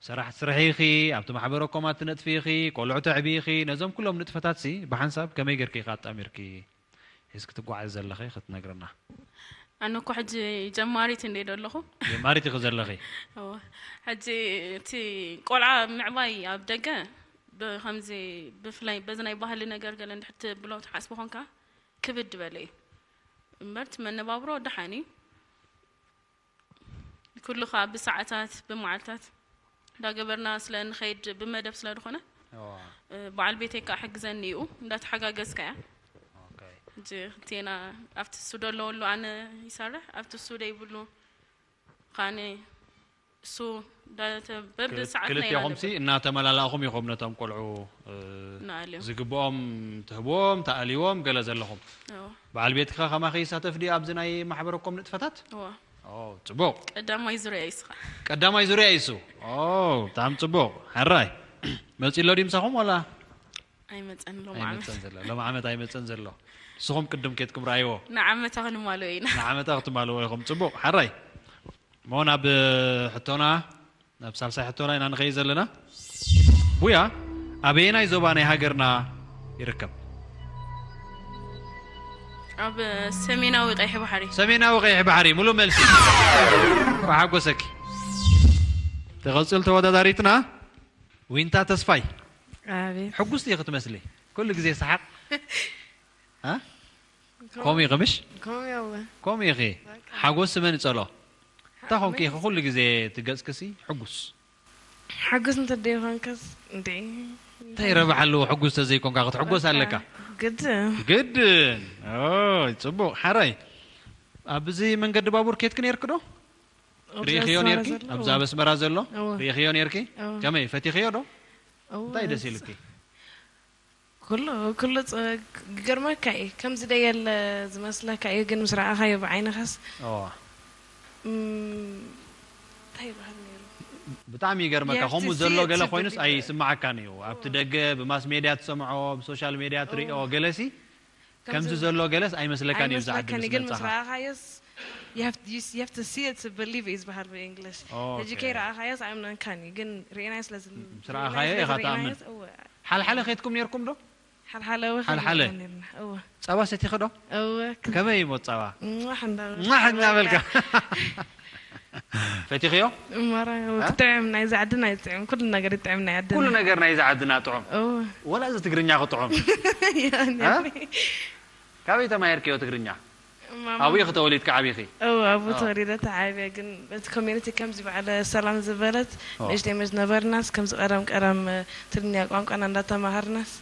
ሰራሕ ትስርሒ ኢኺ፣ ኣብቲ ማሕበረ ኮማት ትነጥፊ ኢኺ፣ ቆልዑ ተዕቢ ኢኺ፣ ነዞም ኩሎም ንጥፈታትሲ ብሓንሳብ ከመይ ጌርኪ ኢኻ ኣጣሚርኪ ሒዝኪ ትጓዓዚ ዘለኺ ክትነግርና? ኣነ እኮ ሕጂ ጀማሪት እንደ ዘለኹ። ጀማሪት ኢኺ ዘለኺ። እወ። ሕጂ እቲ ቆልዓ ምዕባይ ኣብ ደገ ብከምዚ ብፍላይ በዚ ናይ ባህሊ ነገር ገለ እንድሕር ትብሎ ትሓስቦ ኮንካ ክብድ ዝበለ እዩ። እምበር እቲ መነባብሮ ደሓን እዩ። ኩሉ ከዓ ብሰዓታት ብመዓልታት እንዳገበርና ስለ ንኸይድ ብመደብ ስለ ዝኾነ፣ እ፣ በዓል ቤተይ ከዓ ሕግዘኒ እዩ እንዳተሓጋገዝካ እያ። ኦኬ። ሕጂ ክልቴና ኣብቲ እሱ ደለወሉ ኣነ ይሰርሕ ኣብቲ እሱ ደይብሉ ከዓኒ እሱ እንዳተ- በብሰዓትና ኢና ክልቴኹምሲ ነብል። እናተመላላእኹም ኢኹም ነቶም ቆልዑ እ፣ ንኣልዮም። ዝግብኦም ትህብዎም ተኣልይዎም ገለ ዘለኹም። እዎ። በዓል ቤትካ ከማኺ ይሳተፍ ድዩ ኣብዚ ናይ ማሕበረኮም ንጥፈታት? እዎ። ኦ፣ ጽቡቕ። ቀዳማይ ዙርያ እዩ ስኻ። ቀዳማይ ዙርያ እዩ እሱ። ኦ፣ ብጣዕሚ ጽቡቕ። ሕራይ። መጺ ኣሎ ድዩ ምሳኹም ዋላ? ኣይመጸን ሎም ዓመት። ኣይመጸን ዘሎ። ሎም ዓመት ኣይመጸን ዘሎ። ንስኹም ቅድም ኬድኩም ረኣይዎ። ንዓመታ ክንማልኦ ኢና። ንዓመታ ክትማልዎ ኢኹም። ጽቡቕ። ሕራይ። እሞ ናብ ሕቶና፣ ናብ ሳልሳይ ሕቶና ኢና ንኸይድ ዘለና። ቡያ ኣበየናይ ዞባ ናይ ሃገርና ይርከብ? ኣብ ሰሜናዊ ቀይሕ ባሕሪ። ሰሜናዊ ቀይሕ ባሕሪ። ሙሉ መልሲ። ብሓጎሰኪ። ትቐጽል ተወዳዳሪትና ዊንታ ተስፋይ። ኣቤት ሕጉስቲ ኢኺ ትመስሊ። ኩሉ ግዜ ሰሓቕ። እ? ከምኡ ኢኺ ምሽ? ከምኡ እየ። ከምኡ ኢኺ። ሓጎስ መን ይጸሎ? እንታይ ኮንኪ ኢኺ ኩሉ ግዜ እቲ ገጽክሲ ሕጉስ? ሓጉስ እንተ ደይኮንከስ እንዴ? እንታይ ረብሓ ኣለዎ ሕጉስ ተዘይኮንካ ክትሕጎስ ኣለካ? ግድን። ግድን። ኦይ፣ ጽቡቕ። ሓራይ። ኣብዚ መንገዲ ባቡር ኬድክ ነርክ ዶ? ርኢኽዮ ነርኪ? ኣብዛ ኣብ ኣስመራ ዘሎ ርኢኽዮ ነርኪ? ከመይ ፈቲኽዮ ዶ? እንታይ ደስ ኢልኪ? ኩሉ ኩሉ ክገርመካ እዩ። ከምዚ ደየለ ዝመስለካ እዩ፣ ግን ምስ ረኣኻዮ ብዓይንኻስ እንታይ ይበሃል ነይሩ? ብጣዕሚ ይገርመካ። ከምኡ ዘሎ ገለ ኮይኑስ ኣይስማዓካን እዩ። ኣብቲ ደገ ብማስ ሜድያ ትሰምዖ፣ ብሶሻል ሜድያ ትሪኦ ገለሲ ከምዚ ዘሎ ገለስ ኣይመስለካን እዩ። ኣብዚ ዓዲ ምስ መጻኻ ረኣኻዮስ you have to see it to believe it ዝበሃል ብእንግሊሽ። ሕጂ ከይረኣኻዮስ ኣይእምነካን እዩ፣ ግን ርኢናዮ ስለ ምስ ረኣኻዮ ኢኻ ትኣምን። ሓልሓለ ኬድኩም ነርኩም ዶ? ሓልሓለ ሓልሓለ ጸባ ሰቲኺ ዶ? እወ። ከመይ እሞ ጸባ? ሟሕ እናበልካ። ፈቲኽዮ? ማራ ክጥዕም ናይዚ ዓድና ይጥዕም፣ ኩሉ ነገር ይጥዕም ናይ ዓድና። ኩሉ ነገር ናይዚ ዓድና ጥዑም። እወ። ወላ እዚ ትግርኛ ክጥዑም። ካበይ ተማሂርክዮ ትግርኛ? ኣብኡ ኢኺ ተወሊድኪ ዓቢኺ? እወ፣ ኣብኡ ተወሊደ ተዓብየ። ግን በቲ ኮሚኒቲ ከምዚ በዓለ ሰላም ዝበለት ንእሽተይ ምስ ነበርናስ፣ ከምዚ ቀደም ቀደም ትግርኛ ቋንቋና እንዳተማሃርናስ፣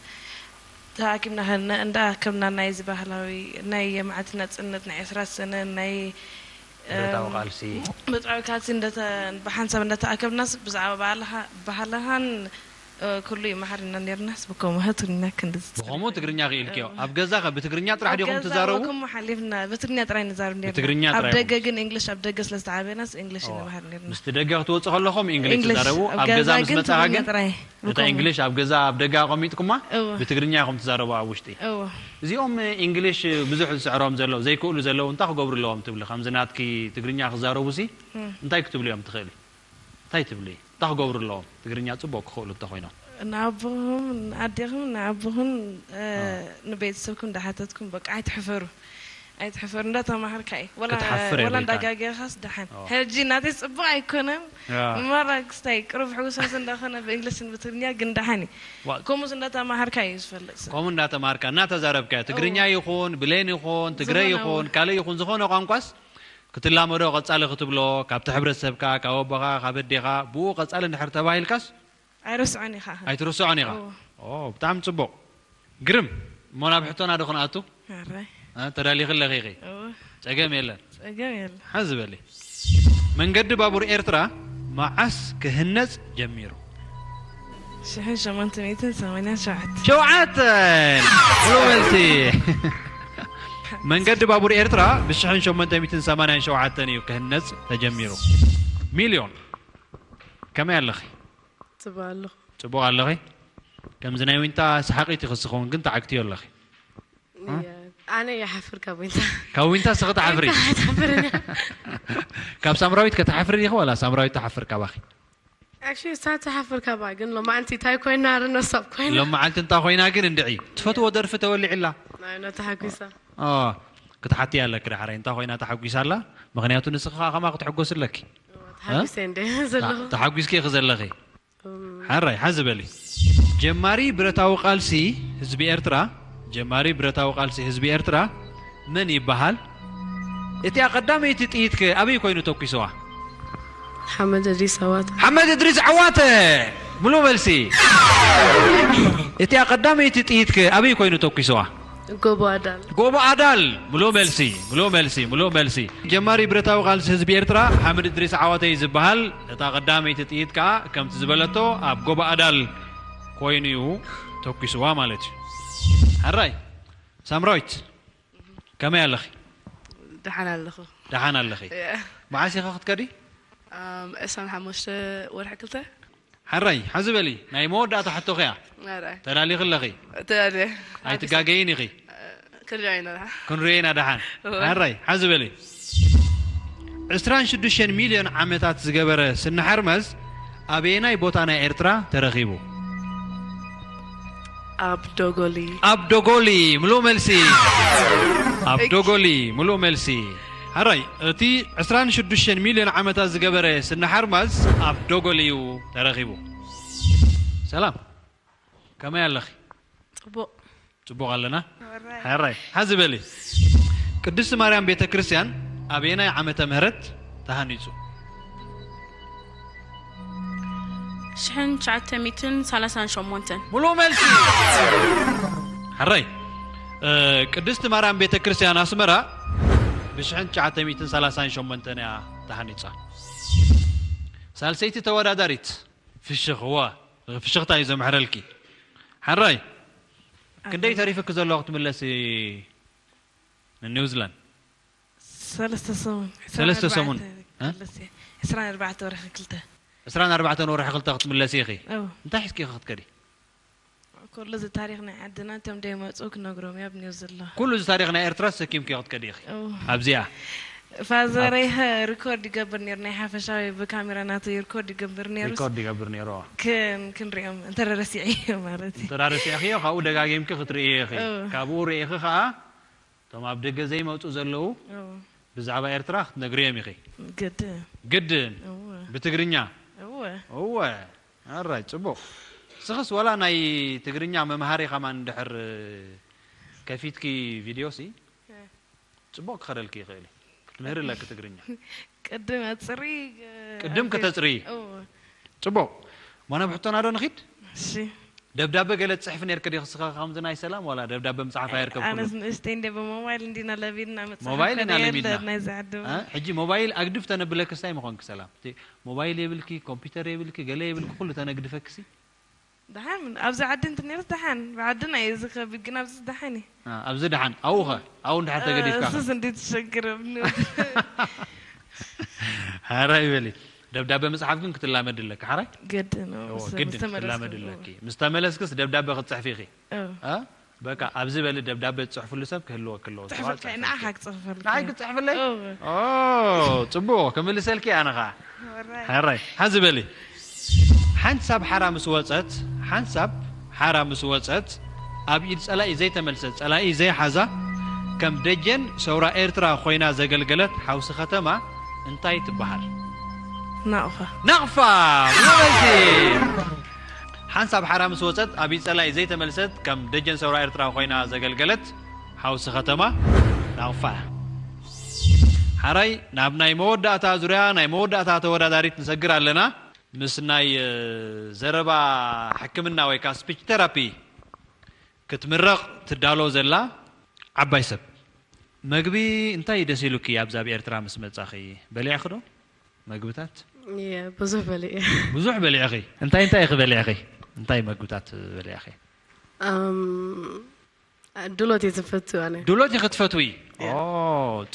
ተኣኪብና ከነ እንዳኣከብና ናይዚ ባህላዊ ናይ የማዕቲ ናጽነት ናይ ዕስራ ሰነ ናይ ብረታዊ ቃልሲ ብረታዊ ቃልሲ ብሓንሳብ እንዳተኣከብናስ ብዛዕባ ባህልኻን ኩሉ ይመሃርና ነርናስ ብከምኡ ትግርኛ ክንዲ ብኸምኡ ትግርኛ ክኢልክዮ። ኣብ ገዛ ከ ብትግርኛ ጥራሕ ዲኹም ትዛረቡ? ከምኡ ሓሊፍና ብትግርኛ ጥራይ ንዛረብ ነርና። ብትግርኛ ኣብ ጥራይ ደገ ግን እንግሊሽ ኣብ ደገ ስለ ዝተዓበናስ እንግሊሽ ንመሃር ነርና። ምስቲ ደገ ክትወጽእ ከለኹም እንግሊሽ ትዛረቡ፣ ኣብ ገዛ ምስ መጻኻ ግን እታ እንግሊሽ ኣብ ገዛ ኣብ ደገ ኣቐሚጥኩማ ብትግርኛ ኢኹም ትዛረቡ ኣብ ውሽጢ። እዚኦም እንግሊሽ ብዙሕ ዝስዕሮም ዘለዉ ዘይክእሉ ዘለዉ እንታይ ክገብሩ ኣለዎም ትብሊ? ከምዚ ናትኪ ትግርኛ ክዛረቡሲ እንታይ ክትብልዮም ትኽእሊ? እንታይ ትብሊ? እንታይ ክገብሩ ኣለዎም? ትግርኛ ጽቡቕ ክኽእሉ እንተኾይኖም። ንኣቦኹም፣ ንኣዴኹም፣ ንኣቦኹም፣ ንቤተሰብኩም እንዳሓተትኩም በቃ ኣይትሕፈሩ። ኣይትሕፈሩ እንዳተማሃርካ እዩ። ወላ እንዳጋገኻስ ደሓን። ሕጂ ናተይ ጽቡቕ ኣይኮነን። መራ ክስታይ ቅሩብ ሕጉሳት እንዳኾነ ብእንግሊሽን ብትግርኛ ግን ደሓን እዩ። ከምኡስ እንዳተማሃርካ እዩ ዝፈልጥ ሰብ። ከምኡ እንዳተማሃርካ እናተዛረብካ ትግርኛ ይኹን ብሌን ይኹን ትግረ ይኹን ካልእ ይኹን ዝኾነ ቋንቋስ ክትላመዶ ቀጻሊ ክትብሎ፣ ካብቲ ሕብረተሰብካ፣ ካብ ኣቦኻ፣ ካብ ኣዴኻ፣ ብኡ ቀጻሊ እንድሕር ተባሂልካስ ኣይርስዖን ኢኻ። ኣይትርስዖን ኢኻ። እወ። ኦ፣ ብጣዕሚ ጽቡቕ። ግርም። እሞ ናብ ሕቶና ዶ ክንኣቱ? ኣረ። እ፣ ተዳሊኺ ኣለኺ ኢኺ? እወ። ጸገም የለን። ጸገም የለን። ሓዚ በሊ። መንገዲ ባቡር ኤርትራ መዓስ ክህነጽ ጀሚሩ? ሽሕን ሸሞንተ ሚእትን ሰማንያን ሸውዓተን። ሸውዓተን! ሙሉእ መልሲ። መንገዲ ባቡር ኤርትራ ብሽሕን ሸሞንተ ሚእትን ሰማንያን ሸውዓተን እዩ ክህነጽ ተጀሚሩ። ሚልዮን። ከመይ ኣለኺ? ጽቡቕ ኣለኹ። ጽቡቕ ኣለኺ? ከምዚ ናይ ዊንታ ሰሓቒት ኢኺ ዝኸውን ግን ተዓግትዮ ኣለኺ። እ? ኣነ ይሓፍር ካብ ዊንታ። ካብ ዊንታ ስኺ ትሓፍሪ? ካብ ሳምራዊት ከ ትሓፍሪ ዲኺ ዋላ ሳምራዊት ትሓፍር ካባኺ? Actually እሳ ትሓፍር ካባ ግን ሎማዓንቲ እንታይ ኮይና ርነሳብ ኮይና። ሎማዓንቲ እንታይ ኮይና ግን እንድዒ ትፈትዎ ደርፊ ተወሊዕላ። ኣይ ኖ ተሓጒሳ። ኦ ክትሓትያ ኣለኪ ዳሕራይ እንታይ ኮይና ተሓጒሳ ኣላ? ምኽንያቱ ንስኺ ከኣ ከማ ክትሕጎሲ ኣለኪ። ተሓጒሰ እንደ ዘለኹ። ተሓጒስኪ ኢኺ ዘለኺ። ሕራይ ሓዚ በሊ። ጀማሪ ብረታዊ ቃልሲ ህዝቢ ኤርትራ፣ ጀማሪ ብረታዊ ቃልሲ ህዝቢ ኤርትራ መን ይበሃል? እቲኣ ቀዳመይቲ ጥይት ከ ኣበይ ኮይኑ ተኩስዋ? ሓመድ እድሪስ ዓዋተ። ሓመድ እድሪስ ዓዋተ! ምሉእ መልሲ። እቲኣ ቀዳመይቲ ጥይት ከ ኣበይ ኮይኑ ተኩስዋ? ጎቦ ኣዳል። ጎቦ ኣዳል! ምሉእ መልሲ፣ ምሉእ መልሲ፣ ምሉእ መልሲ። ጀማሪ ብረታዊ ቃልሲ ህዝቢ ኤርትራ ሓመድ እድሪስ ዓዋተ እዩ ዝበሃል። እታ ቀዳመይቲ ጥይት ከኣ ከምቲ ዝበለቶ ኣብ ጎቦ ኣዳል ኮይኑ እዩ ተኩስዋ ማለት እዩ። ሕራይ ሳምራዊት ከመይ ኣለኺ? ደሓን ኣለኹ። ደሓን ኣለኺ። እየ። መዓስ ኢኺ ክትከዲ? ኣም፣ ዕስራን ሓሙሽተ ወርሒ ክልተ። ሕራይ ሓዚ በሊ ናይ መወዳእታ ሕቶኺ እያ። ሕራይ። ተዳሊኺ ኣለኺ። ተዳልየ። ኣይትጋገይን ኢኺ። ክንሪኦ ኢና ደሓን። ክንሪኦ ኢና ደሓን። እወ። ሕራይ ሓዚ በሊ። ዕስራን ሽዱሽተን ሚልዮን ዓመታት ዝገበረ ስነ ሓርማዝ ኣበየናይ ቦታ ናይ ኤርትራ ተረኺቡ? ኣብ ዶጎሊ። ኣብ ዶጎሊ ምሉእ መልሲ። ኣብ ዶጎሊ ምሉእ መልሲ። ሕራይ እቲ ዕስራን ሽዱሽተን ሚልዮን ዓመታት ዝገበረ ስነ ሓርማዝ ኣብ ዶጎሊ እዩ ተረኺቡ። ሰላም ከመይ ኣለኺ? ጽቡቕ። ጽቡቕ ኣለና። ሕራይ ሓዚ በሊ። ቅድስቲ ማርያም ቤተ ክርስቲያን ኣበየናይ ዓመተ ምህረት ተሃኒጹ? ሽሕን ትሽዓተ ሚእትን ሰላሳን ሸሞንተን። ሙሉእ መልሲ። ሕራይ እ፣ ቅድስቲ ማርያም ቤተ ክርስቲያን ኣስመራ ብሽሕን ትሽዓተ ሚእትን ሰላሳን ሸሞንተን እያ ተሃኒጻ። ሳልሰይቲ ተወዳዳሪት ፍሽኽ፣ እወ፣ ፍሽኽታ እዩ ዘምሕረልኪ። ሓራይ፣ ክንደይ ተሪፍኪ ዘሎ ክትምለሲ ንኒውዚላንድ? ሰለስተ ሰሙን። ሰለስተ ሰሙን። እ? ዕስራን ኣርባዕተ ወርሒ ክልተ። ዕስራን ኣርባዕተን ወርሒ ክልተ ክትምለሲ ኢኺ። እው። እንታይ ሒዝኪ ኢኺ ክትከዲ? ኩሉ እዚ ታሪኽ ናይ ዓድና እቶም ደይመፁ ክነግሮም እያ ኣብ ኒውዚላ። ኩሉ እዚ ታሪኽ ናይ ኤርትራ ተሰኪምኪ ኢኺ ክትከዲ ኢኺ። እው። ኣብዚኣ ፋዘረይ ሪኮርድ ይገብር ነይሩ፣ ናይ ሓፈሻዊ ብካሜራ ናቱ ሪኮርድ ይገብር ነይሩ። ሪኮርድ ይገብር ነይሩ። ክን ክንሪኦም እንተ ረሲዐዮ ማለት እዩ። እንተ ረሲዕክዮ ካብኡ ደጋጊምኪ ክትርእዮ ኢኺ። እው። ካብኡ ርኢኺ ከዓ እቶም ኣብ ደገ ዘይመፁ ዘለዉ እው። ብዛዕባ ኤርትራ ክትነግርዮም ኢኺ። ግድን። ግድን እወ። ብትግርኛ። እወ። እወ። ኣራይ፣ ጽቡቕ። ስኽስ ወላ ናይ ትግርኛ መምሃሪ ከማን እንድሕር ከፊትኪ ቪድዮ ሲ፣ ጽቡቕ ክኸደልኪ ይኽእል እዩ። ክትምህሪ ኣለኪ ትግርኛ። ቅድም ኣጽሪ። ቅድም ከተጽሪ። እወ። ጽቡቕ። ማና ብሕቶና ዶ ንኺድ? እሺ። ደብዳበ ገለ ትጽሕፊ ነርኪ ዲኺ ስኻ ከምዚ ናይ ሰላም፣ ዋላ ደብዳበ ምጽሓፍ ኣይርከብኩሉ? ኣነስ ንእሽተይ እንደ ብሞባይል እንዲና ለቢድና መጽሓፍ ሞባይል ኢና ከደ ለቢድና። የለን ናይ ዝዓዲ። እ? ሕጂ ሞባይል ኣግድፍ ተነብለክስ እንታይ ምኾንኪ ሰላም? እቲ ሞባይል የብልኪ፣ ኮምፒውተር የብልኪ፣ ገለ የብልኪ፣ ኩሉ ተነግድፈክሲ? ደሓን ኣብዚ ዓዲ እንት ነርስ ደሓን ብዓድና እዩ ዝኸብድ ግን ኣብዚ ደሓን እዩ። እ፣ ኣብዚ ደሓን፣ ኣብኡ ኸ? ኣብኡ እንድሕር ተገዲፍካ ኸ? እሱስ እንዴት ትሸግረብኒ። ሓራይ በሊ። ደብዳበ ምጽሓፍ ግን ክትላመድ ኣለኪ፣ ሓራይ? ግድን ነው። እዎ፣ ምስ- ግድን ምስ ተመለስኩ። ክትላመድ ኣለኪ። ምስ ተመለስክስ ደብዳበ ክትጽሕፊ ኢኺ። እዎ። እ? በቃ፣ ኣብዚ በሊ ደብዳበ ትጽሕፍሉ ሰብ ክህልወኪ ኣለዎ። ጽሕፈልካ፣ ጽሕፊ። ንዓኻ ክጽሕፈልካ። ንዓይ ክትጽሕፍለይ? እዎ። ኦ፣ ጽቡቕ፣ ክምልሰልኪ ኣነ ኸዓ። ወራይ። ሓራይ፣ ሓዚ በሊ። ሓንሳብ ሓራ ምስ ወጸት፣ ሓንሳብ ሓራ ምስ ወጸት፣ ኣብ ኢድ ጸላኢ ዘይተመልሰት፣ ጸላኢ ዘይሓዛ፣ ከም ደጀን ሰውራ ኤርትራ ኮይና ዘገልገለት ሓውሲ ከተማ እንታይ ትበሃል? ናቕፋ። ናቕፋ! ብሉጽ መልሲ! ሓንሳብ ሓራ ምስ ወጸት፣ ኣብ ኢድ ጸላኢ ዘይተመልሰት፣ ከም ደጀን ሰውራ ኤርትራ ኮይና ዘገልገለት ሓውሲ ከተማ ናቕፋ። ሓራይ፣ ናብ ናይ መወዳእታ ዙርያ፣ ናይ መወዳእታ ተወዳዳሪት ንሰግር ኣለና። ምስ ናይ፣ እ፣ ዘረባ ሕክምና ወይ ከኣ ስፒች ቴራፒ ክትምረቕ ትዳሎ ዘላ ዓባይ ሰብ። መግቢ እንታይ ደስ ኢሉኪ ኣብዚ ኣብ ኤርትራ ምስ መጻኺ? በሊዕኺ ዶ? መግብታት? እየ፣ ብዙሕ በሊዐ። ብዙሕ በሊዕኺ። እንታይ እንታይ ኢኺ በሊዕኺ? እንታይ መግብታት በሊዕኺ? ኣም፣ ዱሎት እየ ዝፈቱ ኣነ። ዱሎት ኢኺ ትፈትዊ? እየ። ኦ፣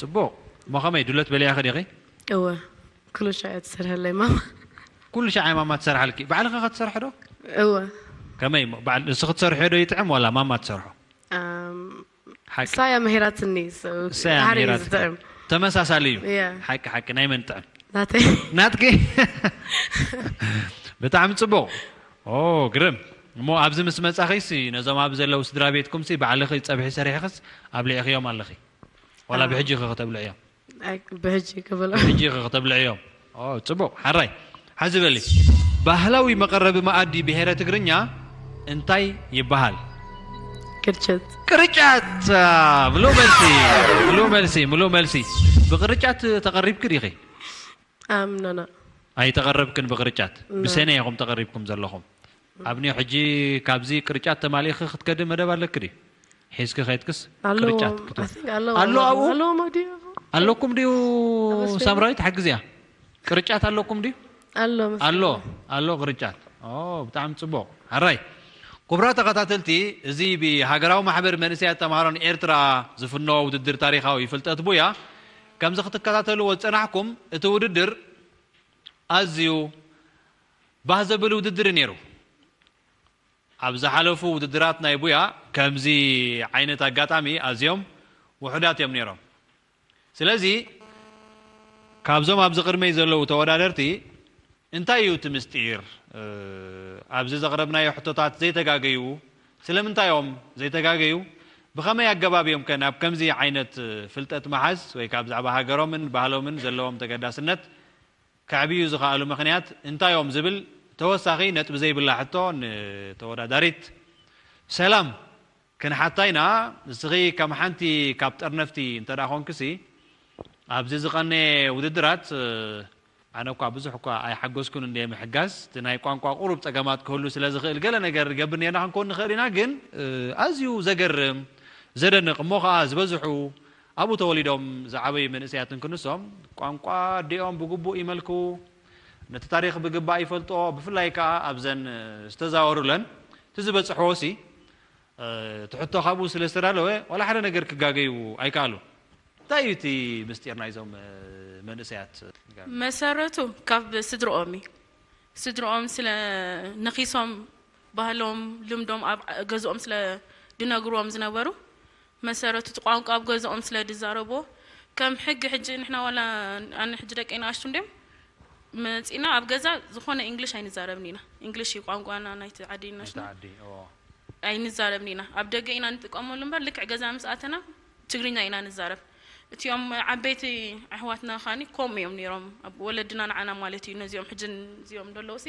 ጽቡቕ። እሞ ከመይ ዱሎት በሊዕኺ ዲኺ? እወ፣ ኩሉ ሻዕ እየ ትሰርሐለይ ማማ። ኩሉ ሻዕ ማማ ትሰርሓልኪ። ባዕልኺ ከ ትሰርሒ ዶ? እወ። ከመይ እሞ? ባዕል-፣ ንስኺ ትሰርሕዮ ዶ ይጥዕም ዋላ ማማ ትሰርሖ? ኣም፣ ሓቂ። እሳ እያ ምሂራትኒ፣ ስ-፣ እሳ እያ ድሓር እዩ ምሂራትኪ። ዝጥዕም። ተመሳሳሊ እዩ። እየ። ሓቂ፣ ሓቂ፣ ናይ መን ጥዕም? ናተይ። ናትኪ? ብጣዕሚ ጽቡቕ። ኦ፣ ግርም። እሞ ኣብዚ ምስ መጻኺሲ ነዞም ኣብዚ ዘለዉ ስድራ ቤትኩምሲ ባዕልኺ ጸብሒ ሰሪሕኽስ ኣብሊዕኽዮም ኣለኺ? ዋላ ኣዎ። ብሕጂ ኢኺ ከተብልዕዮም? ኣይ፣ ብሕጂ ክብሎ። ብሕጂ ኢኺ ከተብልዕዮም? ኦ፣ ጽቡቕ። ሓራይ። ሓዚ በሊ። ባህላዊ መቐረቢ መኣዲ ብሄረ ትግርኛ እንታይ ይበሃል? ቅርጭት። ቅርጫት! ምሉእ መልሲ፣ ምሉእ መልሲ፣ ምሉእ መልሲ። ብቅርጫት ተቐሪብኪ ዲኺ? ኣም፣ ኖ፣ ኖ። ኣይተቐረብክን ብቅርጫት። ኖ። ብሰነ ኢኹም ተቐሪብኩም ዘለኹም። ኣብኒ ሕጂ ካብዚ ቅርጫት ተማሊእኺ ክትከዲ መደብ ኣለኪ ድዩ? ሒዝኪ ከይድክስ ኣለዎም፣ ቅርጫት ክትወ-፣ I think ኣለዎም፣ ኣሎ ኣብኡ? ኣለዎም ድዩ? ኣለኩም ድዩ? ኣብ ኣስቤዛ? ሳምራዊት ሓግዝያ። ቅርጫት ኣለኩም ድዩ? ኣሎ መሰለኝ። ኣሎ፣ ኣሎ ቅርጫት። ኦ፣ ብጣዕሚ ጽቡቕ። ሓራይ። ክቡራት ተኸታተልቲ፣ እዚ ብሃገራዊ ማሕበር መንእሰያት ተምሃሮን ኤርትራ ዝፍኖ ውድድር ታሪኻዊ ፍልጠት ቡያ፣ ከምዚ ክትከታተልዎ ዝጸናሕኩም፣ እቲ ውድድር ኣዝዩ ባህ ዘብል ውድድር እዩ ነይሩ። ኣብ ዝሓለፉ ውድድራት ናይ ቡያ ከምዚ ዓይነት ኣጋጣሚ ኣዝዮም ውሑዳት እዮም ነይሮም። ስለዚ፣ ካብዞም ኣብዚ ቅድመይ ዘለዉ ተወዳደርቲ፣ እንታይ እዩ እቲ ምስጢር? እ፣ ኣብዚ ዘቕረብናዮ ሕቶታት ዘይተጋገዩ፣ ስለምንታይ እዮም ዘይተጋገዩ? ብኸመይ ኣገባብ እዮም ከ ናብ ከምዚ ዓይነት ፍልጠት ምሓዝ ወይ ካብ ብዛዕባ ሃገሮምን ባህሎምን ዘለዎም ተገዳስነት ከዕብዩ ዝኸኣሉ ምኽንያት እንታይ እዮም ዝብል ተወሳኺ ነጥቢ ዘይብላ ሕቶ ንተወዳዳሪት ሰላም ክንሓታ ኢና። ንስኺ ከም ሓንቲ ካብ ጠርነፍቲ እንተ ደኣ ኾንክሲ፣ ኣብዚ ዝቐነየ ውድድራት፣ ኣነ እኳ ብዙሕ እኳ ኣይሓገዝኩን እንድየ ምሕጋዝ፣ እቲ ናይ ቋንቋ ቁሩብ ጸገማት ክህሉ ስለ ዝኽእል፣ ገለ ነገር ንገብር ኔርና ክንከውን ንኽእል ኢና፣ ግን፣ ኣዝዩ ዘገርም፣ ዘደንቕ፣ እሞ ኸኣ ዝበዝሑ ኣብኡ ተወሊዶም ዝዓበዩ መንእሰያት እንክንሶም፣ ቋንቋ ኣዲኦም ብግቡእ ይመልክዉ፣ ነቲ ታሪኽ ብግባእ ይፈልጥኦ፣ ብፍላይ ከኣ ኣብዘን ዝተዛወሩለን እቲ ዝበጽሕዎሲ፣ እቲ ሕቶ ካብኡ ስለ ዝተዳለወ፣ ዋላ ሓደ ነገር ክጋገዩ ኣይከኣሉን። እንታይ እዩ እቲ ምስጢር ናይዞም መንእሰያት? መሰረቱ ካብ ስድርኦም እዩ። ስድርኦም ስለ ነኺሶም፣ ባህሎም፣ ልምዶም ኣብ ገዝኦም ስለ ድነግርዎም ዝነበሩ፣ መሰረቱ እቲ ቋንቋ ኣብ ገዝኦም ስለ ድዛረብዎ፣ ከም ሕጊ ሕጂ ንሕና ዋላ ኣነ ሕጂ ደቀይ ንኣሽቱ እንድዮም መጺና ኣብ ገዛ ዝኾነ እንግሊሽ ኣይንዛረብን ኢና። እንግሊሽ እዩ ቋንቋና ናይቲ ዓዲ ኢና ሽና። ኣይንዛረብን ኢና። ኣብ ደገ ኢና ንጥቀመሉ እምበር ልክዕ ገዛ ምስ ኣተና ትግርኛ ኢና ንዛረብ። እቲኦም ዓበይቲ ኣሕዋትና ኻኒ ከምኡ እዮም ነይሮም። ኣብ ወለድና ንዓና ማለት እዩ። ነዚኦም ሕጂ እዚኦም ደለውሲ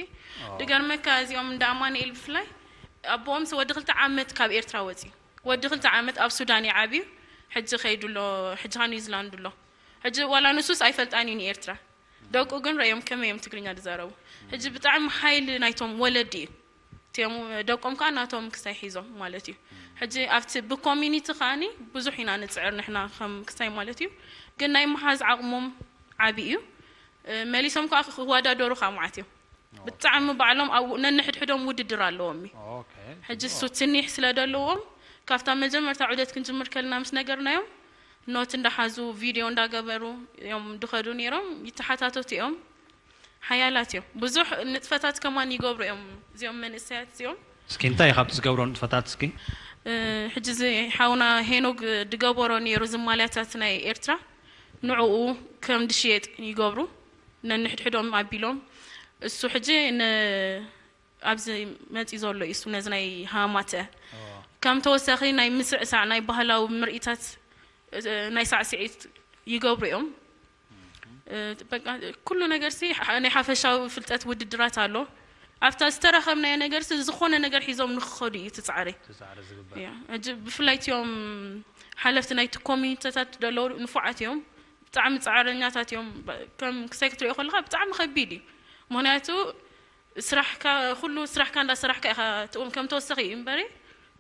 ድገርመካ እዚኦም እንዳ ኣማኑኤል ብፍላይ ኣቦኦምስ ወዲ ክልተ ዓመት ካብ ኤርትራ ወፂ ወዲ ክልተ ዓመት ኣብ ሱዳን እዩ ዓብዩ። ሕጂ ከይዱ ኣሎ። ሕጂ ካ ኒውዚላንድ ኣሎ። ሕጂ ዋላ ንሱስ ኣይፈልጣን እዩ ንኤርትራ። ደቁ ግን ረእዮም ከመይ እዮም ትግርኛ ዝዛረቡ። ሕጂ ብጣዕሚ ሓይሊ ናይቶም ወለዲ እዩ። እቲኦም ደቆም ከዓ ናቶም ክሳይ ሒዞም ማለት እዩ። ሕጂ ኣብቲ ብኮሚኒቲ ከዓኒ ብዙሕ ኢና ንፅዕር ንሕና ከም ክሳይ ማለት እዩ። ግን ናይ ምሓዝ ዓቕሞም ዓብዪ እዩ። መሊሶም ከዓ ክወዳደሩ ከዓ መዓት እዮም። ብጣዕሚ ባዕሎም ኣብኡ ነንሕድሕዶም ውድድር ኣለዎም እዩ። ሕጂ እሱ ትኒሕ ስለ ዘለዎም ካብታ መጀመርታ ዑደት ክንጅምር ከልና ምስ ነገርናዮም ኖት እንዳሓዙ ቪድዮ እንዳገበሩ እዮም ድኸዱ ነይሮም። ይተሓታተቱ እዮም። ሓያላት እዮም። ብዙሕ ንጥፈታት ከማን ይገብሩ እዮም እዚኦም መንእሰያት እዚኦም። እስኪ እንታይ ካብቲ ዝገብሮ ንጥፈታት እስኪ? ሕጂ እዚ ሓውና ሄኖግ ድገበሮ ነይሩ ዝማልያታት ናይ ኤርትራ ንዕኡ ከም ድሽየጥ ይገብሩ ነንሕድሕዶም ኣቢሎም። እሱ ሕጂ ን ኣብዚ መፂ ዘሎ እዩ እሱ ነዚ ናይ ሃማተ ከም ተወሳኺ ናይ ምስዕሳዕ ናይ ባህላዊ ምርኢታት ናይ ሳዕስዒት ይገብሩ እዮም። በቃ ኩሉ ነገር ሲ ናይ ሓፈሻዊ ፍልጠት ውድድራት ኣሎ። ኣብታ ዝተረኸብናዮ ነገር ሲ ዝኾነ ነገር ሒዞም ንክኸዱ እዩ እቲ ፃዕሪ። ሕጂ ብፍላይ እቲኦም ሓለፍቲ ናይቲ ኮሚኒቲታት ዘለዉ ንፉዓት እዮም። ብጣዕሚ ፃዕረኛታት እዮም። ከም ክሳይ ክትሪኦ ከለካ ብጣዕሚ ከቢድ እዩ። ምክንያቱ ስራሕካ ኩሉ ስራሕካ እንዳሰራሕካ ኢካ ትእም ከም ተወሰኺ እዩ እምበሪ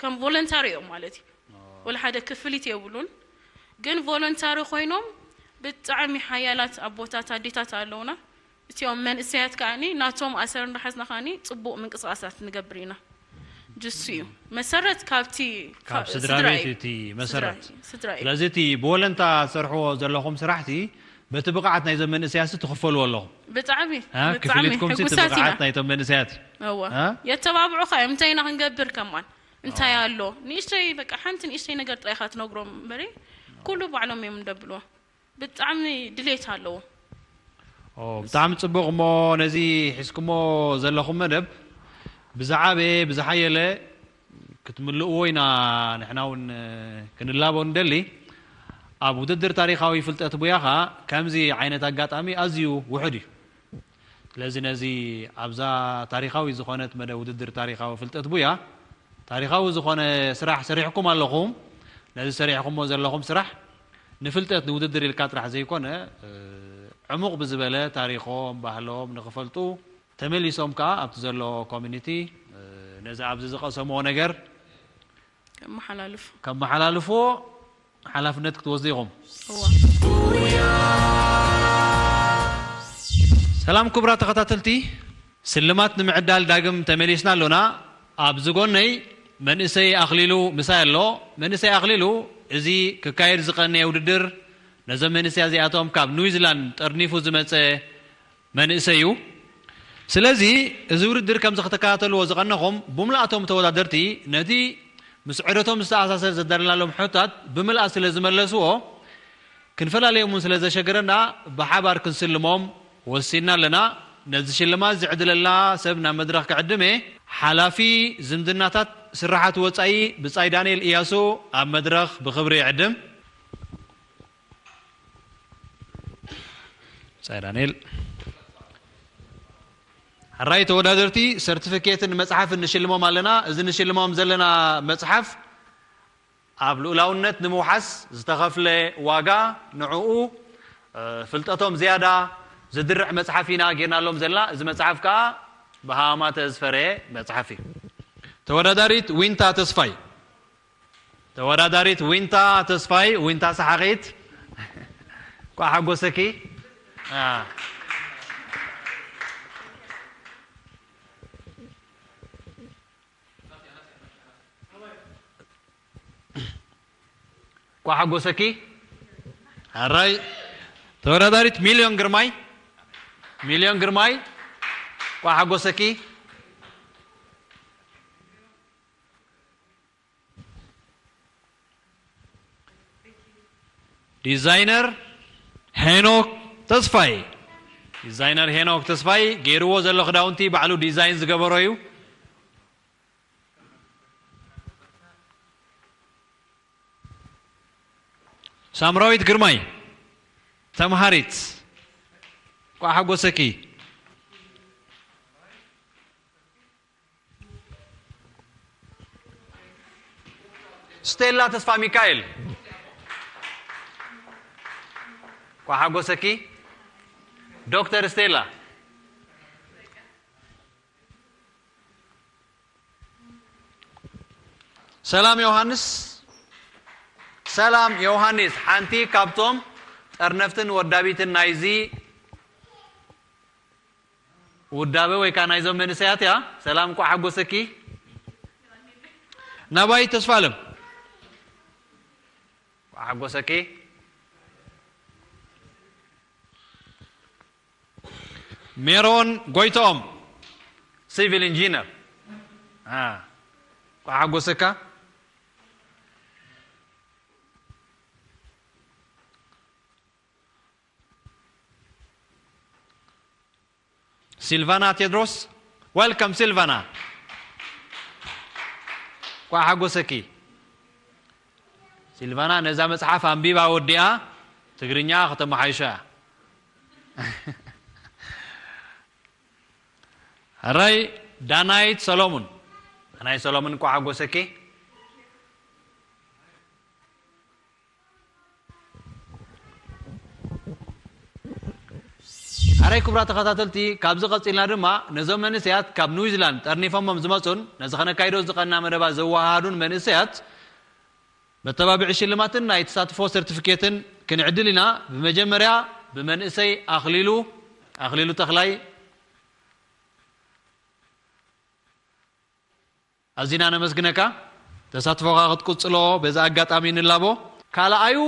ከም ቮለንታሪ እዮም ማለት እዩ። ወላ ሓደ ክፍሊት የብሉን። ግን ቮለንታሪ ኮይኖም ብጣዕሚ ሓያላት ኣቦታት ኣዴታት ኣለውና። እቲኦም መንእሰያት ከዓኒ ናቶም ኣሰር እንዳሓዝና ከዓኒ ፅቡቅ ምንቅስቃሳት ንገብር ኢና። ጅሱ እዩ መሰረት ካብቲ ካብ ስድራ ቤት እዩ። እቲ መሰረት። ስድራ እዩ። ስለዚ እቲ ብወለንታ ትሰርሕዎ ዘለኹም ስራሕቲ በቲ ብቕዓት ናይዞም መንእሰያት ትኽፈልዎ ኣለኹም። ብጣዕሚ እ? ብጣዕሚ ክፍሊትኩም ሲ እቲ ሕጉሳት ኢና። ብቕዓት ናይቶም መንእሰያት እዩ። እወ እ? የተባብዑኻ እዮም። እንታይ ኢና ክንገብር ከማን እንታይ ኣሎ ንእሽተይ በቃ ሓንቲ ንእሽተይ ነገር ጥራይ ኢኻ ትነግሮም እምበሪ ኩሉ ባዕሎም እዮም እንደብልዎ። ብጣዕሚ ድሌት ኣለዎ። ኦ፣ ብጣዕሚ ጽቡቕ። እሞ ነዚ ሒዝኩሞ ዘለኹም መደብ ብዝዓበየ ብዝሓየለ ክትምልእዎ ኢና ንሕና እውን ክንላቦ ንደሊ። ኣብ ውድድር ታሪኻዊ ፍልጠት ቡያኻ ከምዚ ዓይነት ኣጋጣሚ ኣዝዩ ውሑድ እዩ። ስለዚ ነዚ ኣብዛ ታሪኻዊ ዝኾነት መደብ ውድድር ታሪኻዊ ፍልጠት ቡያ ታሪኻዊ ዝኾነ ስራሕ ሰሪሕኩም ኣለኹም። ነዚ ሰሪሕኩሞ ዘለኹም ስራሕ ንፍልጠት ንውድድር ኢልካ ጥራሕ ዘይኮነ ዕሙቕ ብዝበለ ታሪኾም ባህሎም ንኽፈልጡ ተመሊሶም ከዓ ኣብቲ ዘሎ ኮሚኒቲ ነዚ ኣብዚ ዝቐሰምዎ ነገር ከመሓላልፉ ከመሓላልፍዎ ሓላፍነት ክትወስዱ ኢኹም። እዋ ሰላም ክቡራት ተኸታተልቲ፣ ስልማት ንምዕዳል ዳግም ተመሊስና ኣሎና። ኣብዚ ጎነይ መንእሰይ ኣኽሊሉ ምሳይ ኣሎ። መንእሰይ ኣኽሊሉ እዚ ክካየድ ዝቐነየ ውድድር ነዞም መንእሰያት እዚኣቶም ካብ ኒውዚላንድ ጠርኒፉ ዝመጸ መንእሰይ እዩ። ስለዚ እዚ ውድድር ከምዚ ክትከታተልዎ ዝቐነኹም ብሙሉኣቶም ተወዳደርቲ ነቲ ምስ ዑደቶም ዝተኣሳሰር ዘዳለናሎም ሕቶታት ብምልኣት ስለ ዝመለስዎ ክንፈላለዮም እውን ስለ ዘሸገረና ብሓባር ክንስልሞም ወሲንና ኣለና። ነዚ ሽልማት ዝዕድለልና ሰብ ናብ መድረኽ ክዕድም እየ። ሓላፊ ዝምድናታት ስራሓት ወጻኢ ብጻይ ዳንኤል እያሱ ኣብ መድረኽ ብኽብሪ ይዕድም። ብጻይ ዳንኤል። ሕራይ ተወዳደርቲ ሰርቲፊኬትን መጽሓፍን ንሽልሞም ኣለና። እዚ ንሽልሞም ዘለና መጽሓፍ ኣብ ልኡላውነት ንምውሓስ ዝተኸፍለ ዋጋ ንዕኡ ፍልጠቶም ዝያዳ ዝድርዕ መጽሓፍ ኢና ጌርናሎም ዘለና። እዚ መጽሓፍ ከኣ ብሃማተ ዝፈረየ መጽሓፍ እዩ። ተወዳዳሪት ዊንታ ተስፋይ። ተወዳዳሪት ዊንታ ተስፋይ፣ ዊንታ ሰሓቒት። ኳ ሓጎሰኪ። አ። ኳ ሓጎሰኪ። ኣራይ። ተወዳዳሪት ሚልዮን ግርማይ። ሚልዮን ግርማይ። ኳ ሓጎሰኪ። ዲዛይነር ሄኖክ ተስፋይ። ዲዛይነር ሄኖክ ተስፋይ ገይርዎ ዘሎ ክዳውንቲ ባዕሉ ዲዛይን ዝገበሮ እዩ። ሳምራዊት ግርማይ፣ ተምሃሪት። ኳ ሓጎሰኪ። ስቴላ ተስፋ ሚካኤል። ኳ ሓጎሰኪ። ዶክተር ስቴላ። ሰላም ዮሃንስ። ሰላም ዮሃንስ፣ ሓንቲ ካብቶም ጠርነፍትን ወዳቢትን ናይዚ ውዳበ ወይ ከኣ ናይዞም መንእሰያት እያ። ሰላም፣ እንኳዕ ሓጎሰኪ። ናባይ ተስፋ ኣለም። እንኳዕ ሓጎሰኪ። ሜሮን ጎይትኦም፣ ሲቪል ኢንጂነር። አ፣ እንኳዕ ሓጎሰካ። ሲልቫና ቴድሮስ፣ ዌልካም ሲልቫና። እንኳዕ ሓጎሰኪ። ሲልቫና ነዛ መጽሓፍ ኣንቢባ ወዲኣ ትግርኛ ከተመሓይሾ እያ። ሕራይ ዳናይት ሰሎሙን። ዳናይት ሰሎሙን፣ እንኳዕ ሓጎሰኪ። ኣረይ ክቡራት ተኸታተልቲ፣ ካብዚ ቀጺልና ድማ ነዞም መንእሰያት ካብ ኒውዚላንድ ጠርኒፎሞም ዝመጹን ነዚ ከነካይዶ ዝቐና መደባት ዘወሃሃዱን መንእሰያት መተባብዒ ሽልማትን ናይ ተሳትፎ ሰርቲፊኬትን ክንዕድል ኢና። ብመጀመርያ ብመንእሰይ ኣኽሊሉ፣ ኣኽሊሉ ተኽላይ ኣዚና ነመስግነካ፣ ተሳትፎኻ ክትቅጽሎ በዚ ኣጋጣሚ ንላቦ። ካልኣዩ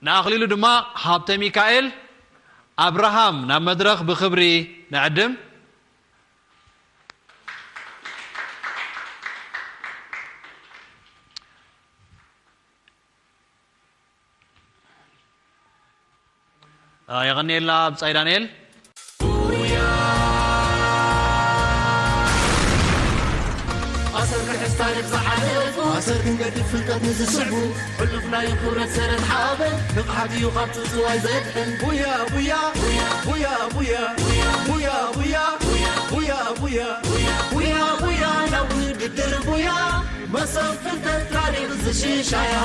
ንኣኽሊሉ ድማ ሃብተ ሚካኤል ኣብርሃም ናብ መድረኽ ብኽብሪ ንዕድም። የቐንየልና ብጻይ ዳንኤል። ኣሰር ክሕዝ ታሪኽ ዝሓለፉ፣ ኣሰር ክንገድፍ ፍልጠት ንዝስዕቡ፣ ሕሉፍ ናይ ክብረት ሰረት ሓበን፣ ንቕሓት እዩ ካብቲ ዝዋይ ዘድሕን። ቡያ ቡያ ቡያ ቡያ ቡያ ቡያ ቡያ ቡያ ቡያ ቡያ ናብ ውድድር ቡያ፣ መሰብ ፍልጠት ታሪኽ ዝሽሻያ።